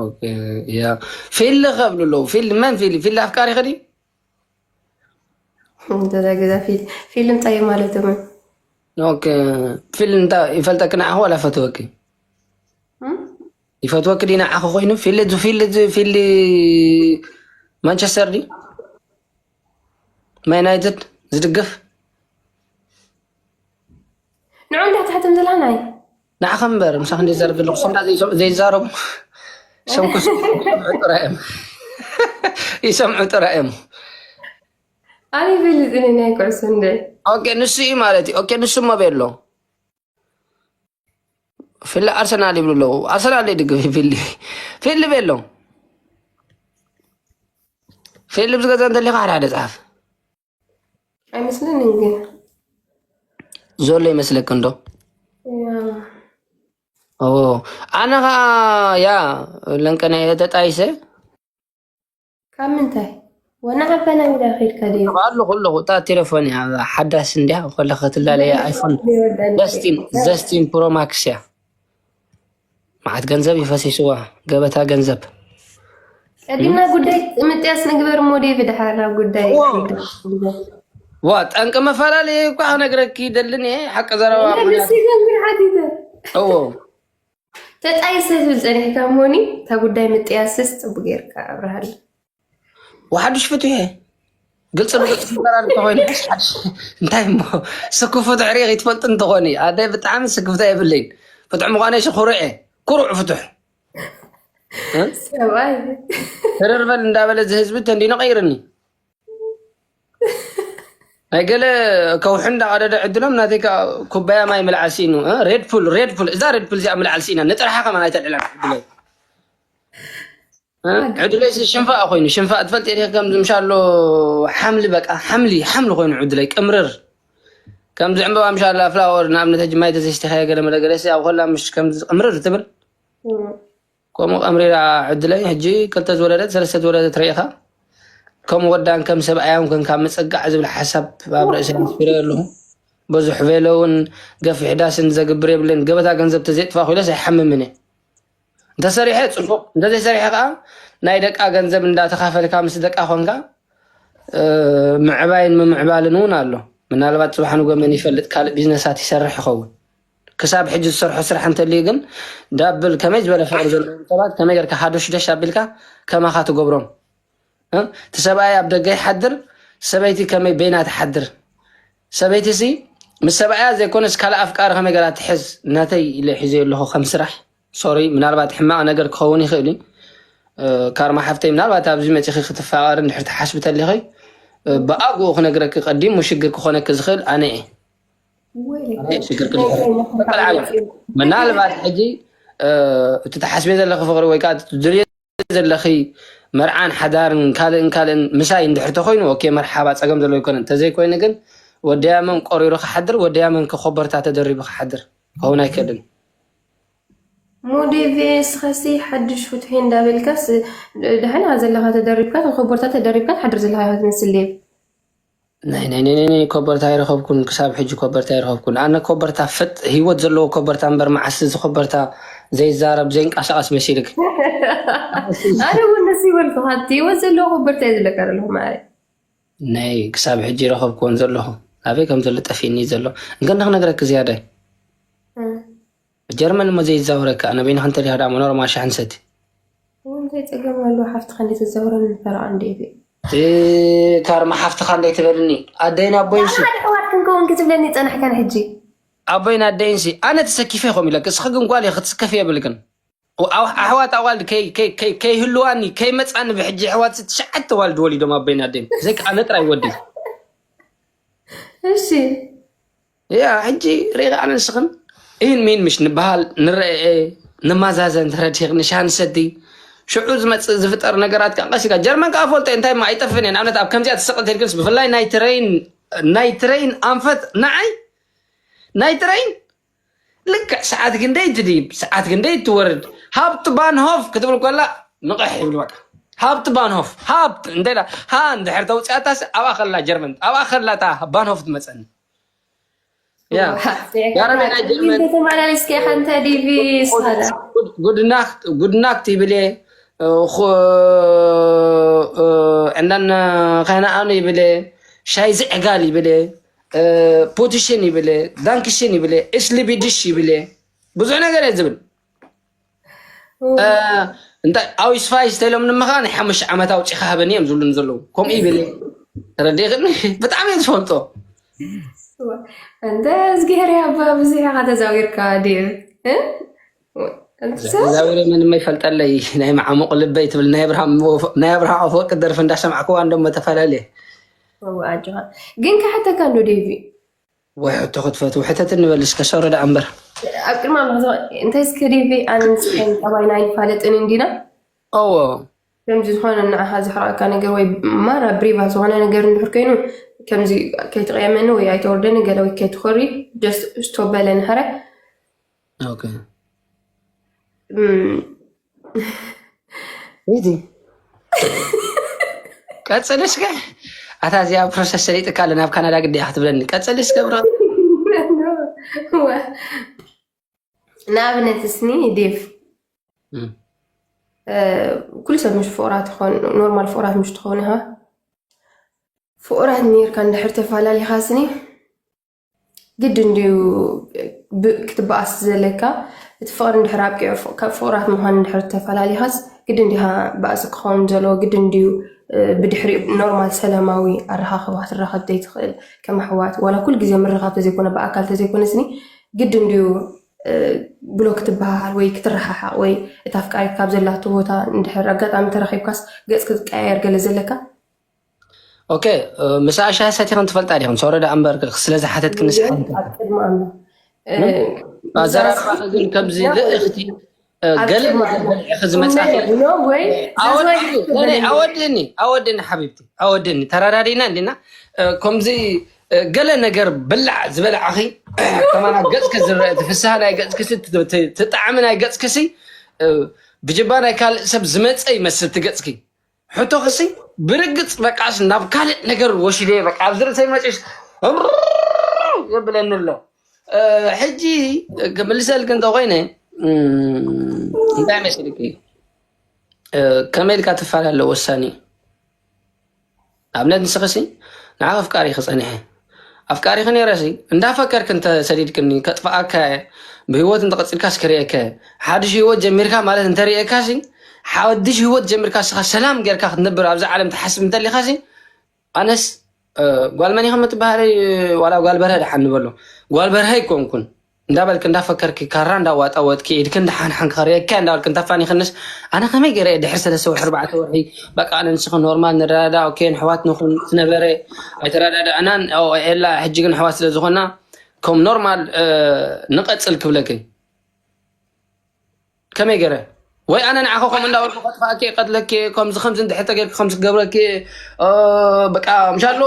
ኦኬ ያ ፊል ከብሉ ኣለዉ። ፊል መን ፊል ፊል ኣፍቃሪኺ ድዩ? እንተ እዛ ገዛ ፊል ፊል እንታይ ማለት እሞ? ኦኬ ፊል እንታይ ይፈልጠኪ ንዓኺ ዋላ ፈትወኪ? ይፈትወኪ ድዩ ንዓኺ ኮይኑ ፊል እዚ ፊል እዚ ፊል ማንቸስተር ድዩ ማን ዩናይትድ ዝድግፍ ንዑ እንዳትሕትም ዝላናይ ንዓኺ እምበር ምሳኺ እንደ ዘርብ ዘለኹ ሰምዳ ዘይዛረቡ ሰምኩ ጥራዮም ይሰምዑ ጥራዮም ኣነ ይፈልጥ እኔ ናይ ኩዕሶ እንደ ኦኬ ንሱ እዩ ማለት እዩ ኦኬ ንሱ እሞ ቤሎ ፊሊ ኣርሰናል ይብሉ ኣለዉ ኣርሰናል ይድግፍ ፊሊ ፊሊ ቤሎ ፊሊ ብዝገዛ እንተሊካ ሓደ ሓደ ጸሓፍ ኣይመስለንን ግን ዘሎ ይመስለክ እንዶ ያ ኦ ኣነ ኸዓ ያ ለንቀና እየ ተጣይሰ ካብ ምንታይ ወና ዓበና ሚዳ ከይድካ ድዩ ኣለኹ ኣለኹ እታ ቴሌፎን እያ ሓዳስ እንዲያ ከለኸ ትላለየ ኣይፎን ዘስቲን ዘስቲን ፕሮማክስ እያ መዓት ገንዘብ ይፈሲስዋ ገበታ ገንዘብ ቀዲምና ጉዳይ ምጥያስ ንግበር እሞ ዴቪድ ሓራ ጉዳይ ዋ ጠንቂ መፈላለየ እኳ ክነግረኪ ደልን እየ ሓቂ ዘረባ ደስ ይገብር ሓቲተ እዎ ተጣይሰ ዝብል ጸኒሕካ እሞኒ እታ ጉዳይ ምጥያስስ ጽቡቅ ጌርካ ኣብርሃል ወሓዱሽ ፍትሕ እየ ግልፂ ብግልፂ ዝበራ እንተኮይኑ እንታይ እሞ ስክፉ ትሕሪ ከይትፈልጡ እንተኮኒ ኣደ ብጣዕሚ ስክፍታ የብለይን ፍትሕ ምኳነ ሽ ኩሩዕ እየ ኩሩዕ ፍትሕ ሰብኣይ ተደርበል እንዳበለ እዚ ህዝቢ ተንዲኖ ቀይርኒ ናይ ገለ ከውሒ እንዳቀደደ ዕድሎም ናተይ ከዓ ኩባያ ማይ ምልዓል ስኢኑ ሬድፉል ሬድፉል እዛ ሬድፉል እዚኣ ምልዓል ስኢና ንጥርሓ ከማን ኣይተልዕላን ዕድለይ ዕድለይ ሽንፋ ኮይኑ ሽንፋ ትፈልጥ የ ከም ዝምሻሎ ሓምሊ በቃ ሓምሊ ሓምሊ ኮይኑ ዕድለይ ቅምርር ከም ዝዕምበባ ምሻላ ፍላወር ንኣብነት ሕጂ ማይ ተዘይስተኸየ ገለ መለ ገለ ኣብ ኮላ ምሽ ከም ዝቅምርር ትብል ከምኡ ቀምሪራ ዕድለይ ሕጂ ክልተ ዝወለደት ሰለስተ ዝወለደት ርኢኻ ከም ወዳን ከም ሰብኣያን ኮንካ ምፅጋዕ ዝብል ሓሳብ ኣብ ርእሲ ኣስፊረ ኣለኹ ብዙሕ ቬሎ እውን ገፊሕ ዳስን ዘግብር የብለን ገበታ ገንዘብ ተዘይጥፋ ኩለስ ኣይሓምምን እየ እንተሰሪሐ ፅቡቅ እንተዘይሰሪሐ ከዓ ናይ ደቃ ገንዘብ እንዳተካፈልካ ምስ ደቃ ኮንካ ምዕባይን ምምዕባልን እውን ኣሎ። ምናልባት ፅባሕ ንጎ መን ይፈልጥ፣ ካልእ ቢዝነሳት ይሰርሕ ይኸውን። ክሳብ ሕጂ ዝሰርሖ ስራሕ እንተልዩ ግን ዳብል ከመይ ዝበለ ፍቕሪ ዘለዎም ሰባት ከመይ ጌርካ ሃዶሽደሽ ኣቢልካ ከማኻ ትገብሮም። እቲ ሰብኣይ ኣብ ደገ ይሓድር፣ ሰበይቲ ከመይ በይና ትሓድር። ሰበይቲ ሲ ምስ ሰብኣያ ዘይኮነስ ካልእ ኣፍቃሪ ከመይ ገራ ትሕዝ። ናተይ ኢለ ሒዘ ኣለኹ ከም ስራሕ። ሶሪ፣ ምናልባት ሕማቕ ነገር ክኸውን ይኽእል እዩ። ካርማ ሓፍተይ፣ ምናልባት ኣብዚ መፂኺ ክትፋቐሪ እንድሕር ትሓስቢ ተሊኺ፣ ብኣግኡ ክነግረኪ፣ ቀዲሙ ሽግር ክኾነኪ ዝኽእል ኣነ እየ። ሽግር ክልሕር ምናልባት ሕጂ እቲ ትሓስብዮ ዘለኺ ፍቕሪ ወይ ከዓ ትድልዮ ዘለኺ መርዓን ሓዳርን ካልእን ካልእን ምሳይ እንድሕር ተኮይኑ፣ ኦኬ፣ መርሓባ፣ ፀገም ዘለዎ ኣይኮነን። እንተዘይኮይኑ ግን ወደያመን ቆሪሩ ክሓድር፣ ወደያመን ኮቦርታ ተደሪቡ ክሓድር ክኸውን ኣይክእልን። ሞዴቬ እስኸሲ ሓድሽ ፍትሒ እንዳበልካስ ደሓና ዘለኻ ተደሪብካ ኮቦርታ ተደሪብካ ትሓድር ዘለኻ ትመስል ድየ? ናይ ናይ ናይ ናይ ኮበርታ ኣይረኸብኩን። ክሳብ ሕጂ ኮበርታ ኣይረኸብኩን። ኣነ ኮበርታ ፍጥ ህይወት ዘለዎ ኮበርታ እምበር፣ መዓስ እዚ ኮበርታ ዘይዛረብ ዘይንቀሳቐስ መሲልክ? ኣነ እውን ንሱ ይበልኩ። ካብቲ ህይወት ዘለዎ ኮበርታ እዩ ዝለቀር ኣለኹ ማዕረ። ናይ ክሳብ ሕጂ ረኸብኩዎን ዘለኹ ኣበይ ከም ዘሎ ጠፊእኒ ዘሎ። እንከ ንክነግረክ ዝያዳይ ጀርመን እሞ ዘይዛወረካ ኣነ በይንኻ እንተሊኻ ደኣ መኖር ማሻ ሕንሰቲ እንታይ ጸገም ኣለዎ? ሓፍትኻ እንዴት ተዛውረን ንፈረቓ እንዴት ካርማ ሓፍትኻ እንዴት ትበልኒ ኣደይን ኣቦይን ሲ ሓደ ሕዋት ክንከውን ክትብለኒ ጸናሕካ ንሕጂ ኣቦይን ኣደይን ሲ ኣነ ተሰኪፈ ይኾም ኢለክ እስኺ ግን ጓል ክትስከፍ የብልክን። ኣሕዋት ኣዋልድ ከይህልዋኒ ከይመጻኒ ብሕጂ ኣሕዋት ትሽዓተ ዋልድ ወሊዶም ኣቦይን ኣደይን ዘይከ ኣነ ጥራይ ወዲ እሺ ያ ሕጂ ሪኢኻ ኣነ ንስኽን ኢን ሚን ምሽ ንበሃል ንረአ ንማዛዘን ተረዲኽኒ ሻሃ ንሰቲ ሽዑ ዝመፅእ ዝፍጠር ነገራት ከዓ ቀስ ኢልካ ጀርመን ከዓ ፈልጦ እንታይ ማ ኣይጠፍን እየ ንኣብነት ኣብ ከምዚኣ ትሰቕል ተልክንስ ብፍላይ ናይ ትረይን ናይ ትረይን ኣንፈት ንዓይ ናይ ትረይን ልክዕ ሰዓት ክንደይ ትድይብ ሰዓት ክንደይ ትወርድ ሃብት ባንሆፍ ክትብል ከላ ንቕሕ ይብል በቃ ሃብት ባንሆፍ ሃብት እንተ ኢላ ሃ እንድሕር ተውፅኣታስ ኣብኣ ከላ ጀርመን ኣብኣ ከላ እታ ባንሆፍ ትመፀኒ ተመላለስከ ከንተ ዲቪ ስታዳ ጉድናክት ይብል እየ ዕንዳን ከይነኣኑ ይብል እየ ሻይ ዝዕጋል ይብል እየ ፖቲሽን ይብል እየ ዳንክሽን ይብል እየ እስሊ ቢድሽ ይብል እየ ብዙሕ ነገር እየ ዝብል እንታይ ኣውስፋይስ ተሎም ንምኻ ናይ ሓሙሽተ ዓመት ኣውፂኻ ሃበኒ እዮም ዝብሉን ዘለዉ ከምኡ ይብል እየ ተረዲእኽኒ ብጣዕሚ እየ ዝፈልጦ እንተ እዝግሄር ያባ ብዙሕ ኢኻ ተዛዊርካ ድዩ ተዛዊረ ምንም ኣይፈልጠለይ ናይ መዓሙቕ ልበይ ትብል ናይ ኣብርሃም ኣፈወርቂ ደርፊ እንዳሰማዕክዋ እንደሞ ተፈላለየ ኣጆኻ ግን ከሓተካ እንዶ ዴቪ ወይ ሕቶ ክትፈትው ሕተት እንበል እስከ ሰሮ ደኣ እምበር ኣብ ቅድማ እንታይ እስከ ዴቪ ኣነ ንስኻን ጠባይና ኣይንፋለጥን እንዲና እዎ ከምዚ ዝኾነ ንዓኻ ዘሕርቐካ ነገር ወይ ማራ ብሪቫ ዝኾነ ነገር እንድሕር ኮይኑ ከምዚ ከይትቐየመኒ ወይ ኣይተወርደኒ ገለ ወይ ከይትኾሪ just stop በለኒ ሕረ ኦኬ ሪዲ ቀፅል እስከ ኣታ እዚኣ ፕሮሰስ ሰሊጥካ ኣለ ናብ ካናዳ ግዲ ክትብለኒ ቀፅል እስከ ብረ ንኣብነት እስኒ ዴቭ ኩሉ ሰብ ምሽ ፍቑራት ይኾን ኖርማል ፍቑራት ምሽ ትኸውን ኢኻ ፍቑራት ነርካ እንድሕር ተፈላለኻ ስኒ ግድ እንድዩ ክትበኣስ ዘለካ እቲ ፍቕሪ እንድሕር ኣብቂዑ ካብ ፍቑራት ምዃን እንድሕር ተፈላለኻስ ግድ እንዲኻ ባእሲ ክኸውን ዘለዎ ግድ እንድዩ ብድሕሪኡ ኖርማል ሰላማዊ ኣረኻኽባ ክትራኸብ ዘይትኽእል ከም ኣሕዋት ዋላ ኩል ግዜ ምርኻብ ተዘይኮነ ብኣካል ተዘይኮነ ስኒ ግድ እንድዩ ብሎ ክትበሃል ወይ ክትረሓሓቕ ወይ እታ ኣፍቃሪት ካብ ዘላቶ ቦታ እንድሕር ኣጋጣሚ ተረኺብካስ ገጽ ክትቀያየር ገለ ዘለካ ኦኬ ምሳኣ ሻሂ ሰቲኽን ትፈልጣ ዲኽን? ሶሪ ደኣ እምበር ስለ ዝሓተትክኒ ስሓ ኣብ ቅድሚ ኣምና ኣዘራርባኺ ግን ከምዚ ልእኽቲ ገለ ነገር በሊዕኺ ዝመጻኺ ኣወድኒ ኣወድኒ ኣወድኒ ሓቢብቲ ኣወድኒ ተረዳዲና እንዲና ከምዚ ገለ ነገር ብላዕ ዝበላዕኺ ከማና ገጽኪ ዝረአ እቲ ፍስሃ ናይ ገጽኪሲ ትጣዕሚ ናይ ገጽኪሲ ብጅባ ናይ ካልእ ሰብ ዝመጸ ይመስል ትገጽኪ ሕቶኽሲ ብርግጽ በቃስ ናብ ካልእ ነገር ወሲደ በቃ ኣብዚ ርእሰይ መጺስ የብለኒ ኣሎ ሕጂ ክምልሰልክ እንተኮይነ እንታይ መሲልክ ከመይ ኢልካ ትፈላለ ወሳኒ ኣብነት ንስኽሲ ንዓ ኣፍቃሪ ክጸኒሐ ኣፍቃሪኺ ነይረሲ እንዳፈከርክ እንተሰዲድክኒ ከጥፍኣካ እየ። ብህይወት እንተቐጺልካስ ክርእየካ እየ። ሓድሽ ህይወት ጀሚርካ ማለት እንተርእየካሲ ሓድሽ ህይወት ጀሚርካ ንስኻ ሰላም ጌርካ ክትነብር ኣብዛ ዓለም ትሓስብ እንተሊኻሲ ኣነስ እ፣ ጓል መን ኢኸም እትበሃለይ ዋላ ጓል በርሀ ደሓን ንበሎ። ጓል በርሀ ኣይኮንኩን እንዳበልክ እንዳፈከርኪ ካራ እንዳዋጣወጥኪ ኢድክን ደሓንሓን ክኸርየካ እንዳበልክ እንታፋኒኽንስ ኣነ ከመይ ገይረ እየ ድሕሪ ሰለስተ ወርሒ ኣርባዕተ ወርሒ በቃ ኣነ ንስኺ ኖርማል ንረዳዳ ኦኬ ንሕዋት ንኹን ዝነበረ ኣይተረዳዳእናን ኦ፣ ኤላ ሕጂ ግን ኣሕዋት ስለ ዝኾና ከም ኖርማል እ፣ ንቐጽል ክብለክን ከመይ ገረ ወይ ኣነ ንዓኸ ከም እንዳበልኩ ከጥፋእኪ ቀትለኪ ከምዚ ከምዚ እንድሕር ተገይርኪ ከምዚ ክገብረኪ እ፣ በቃ ምሻሎ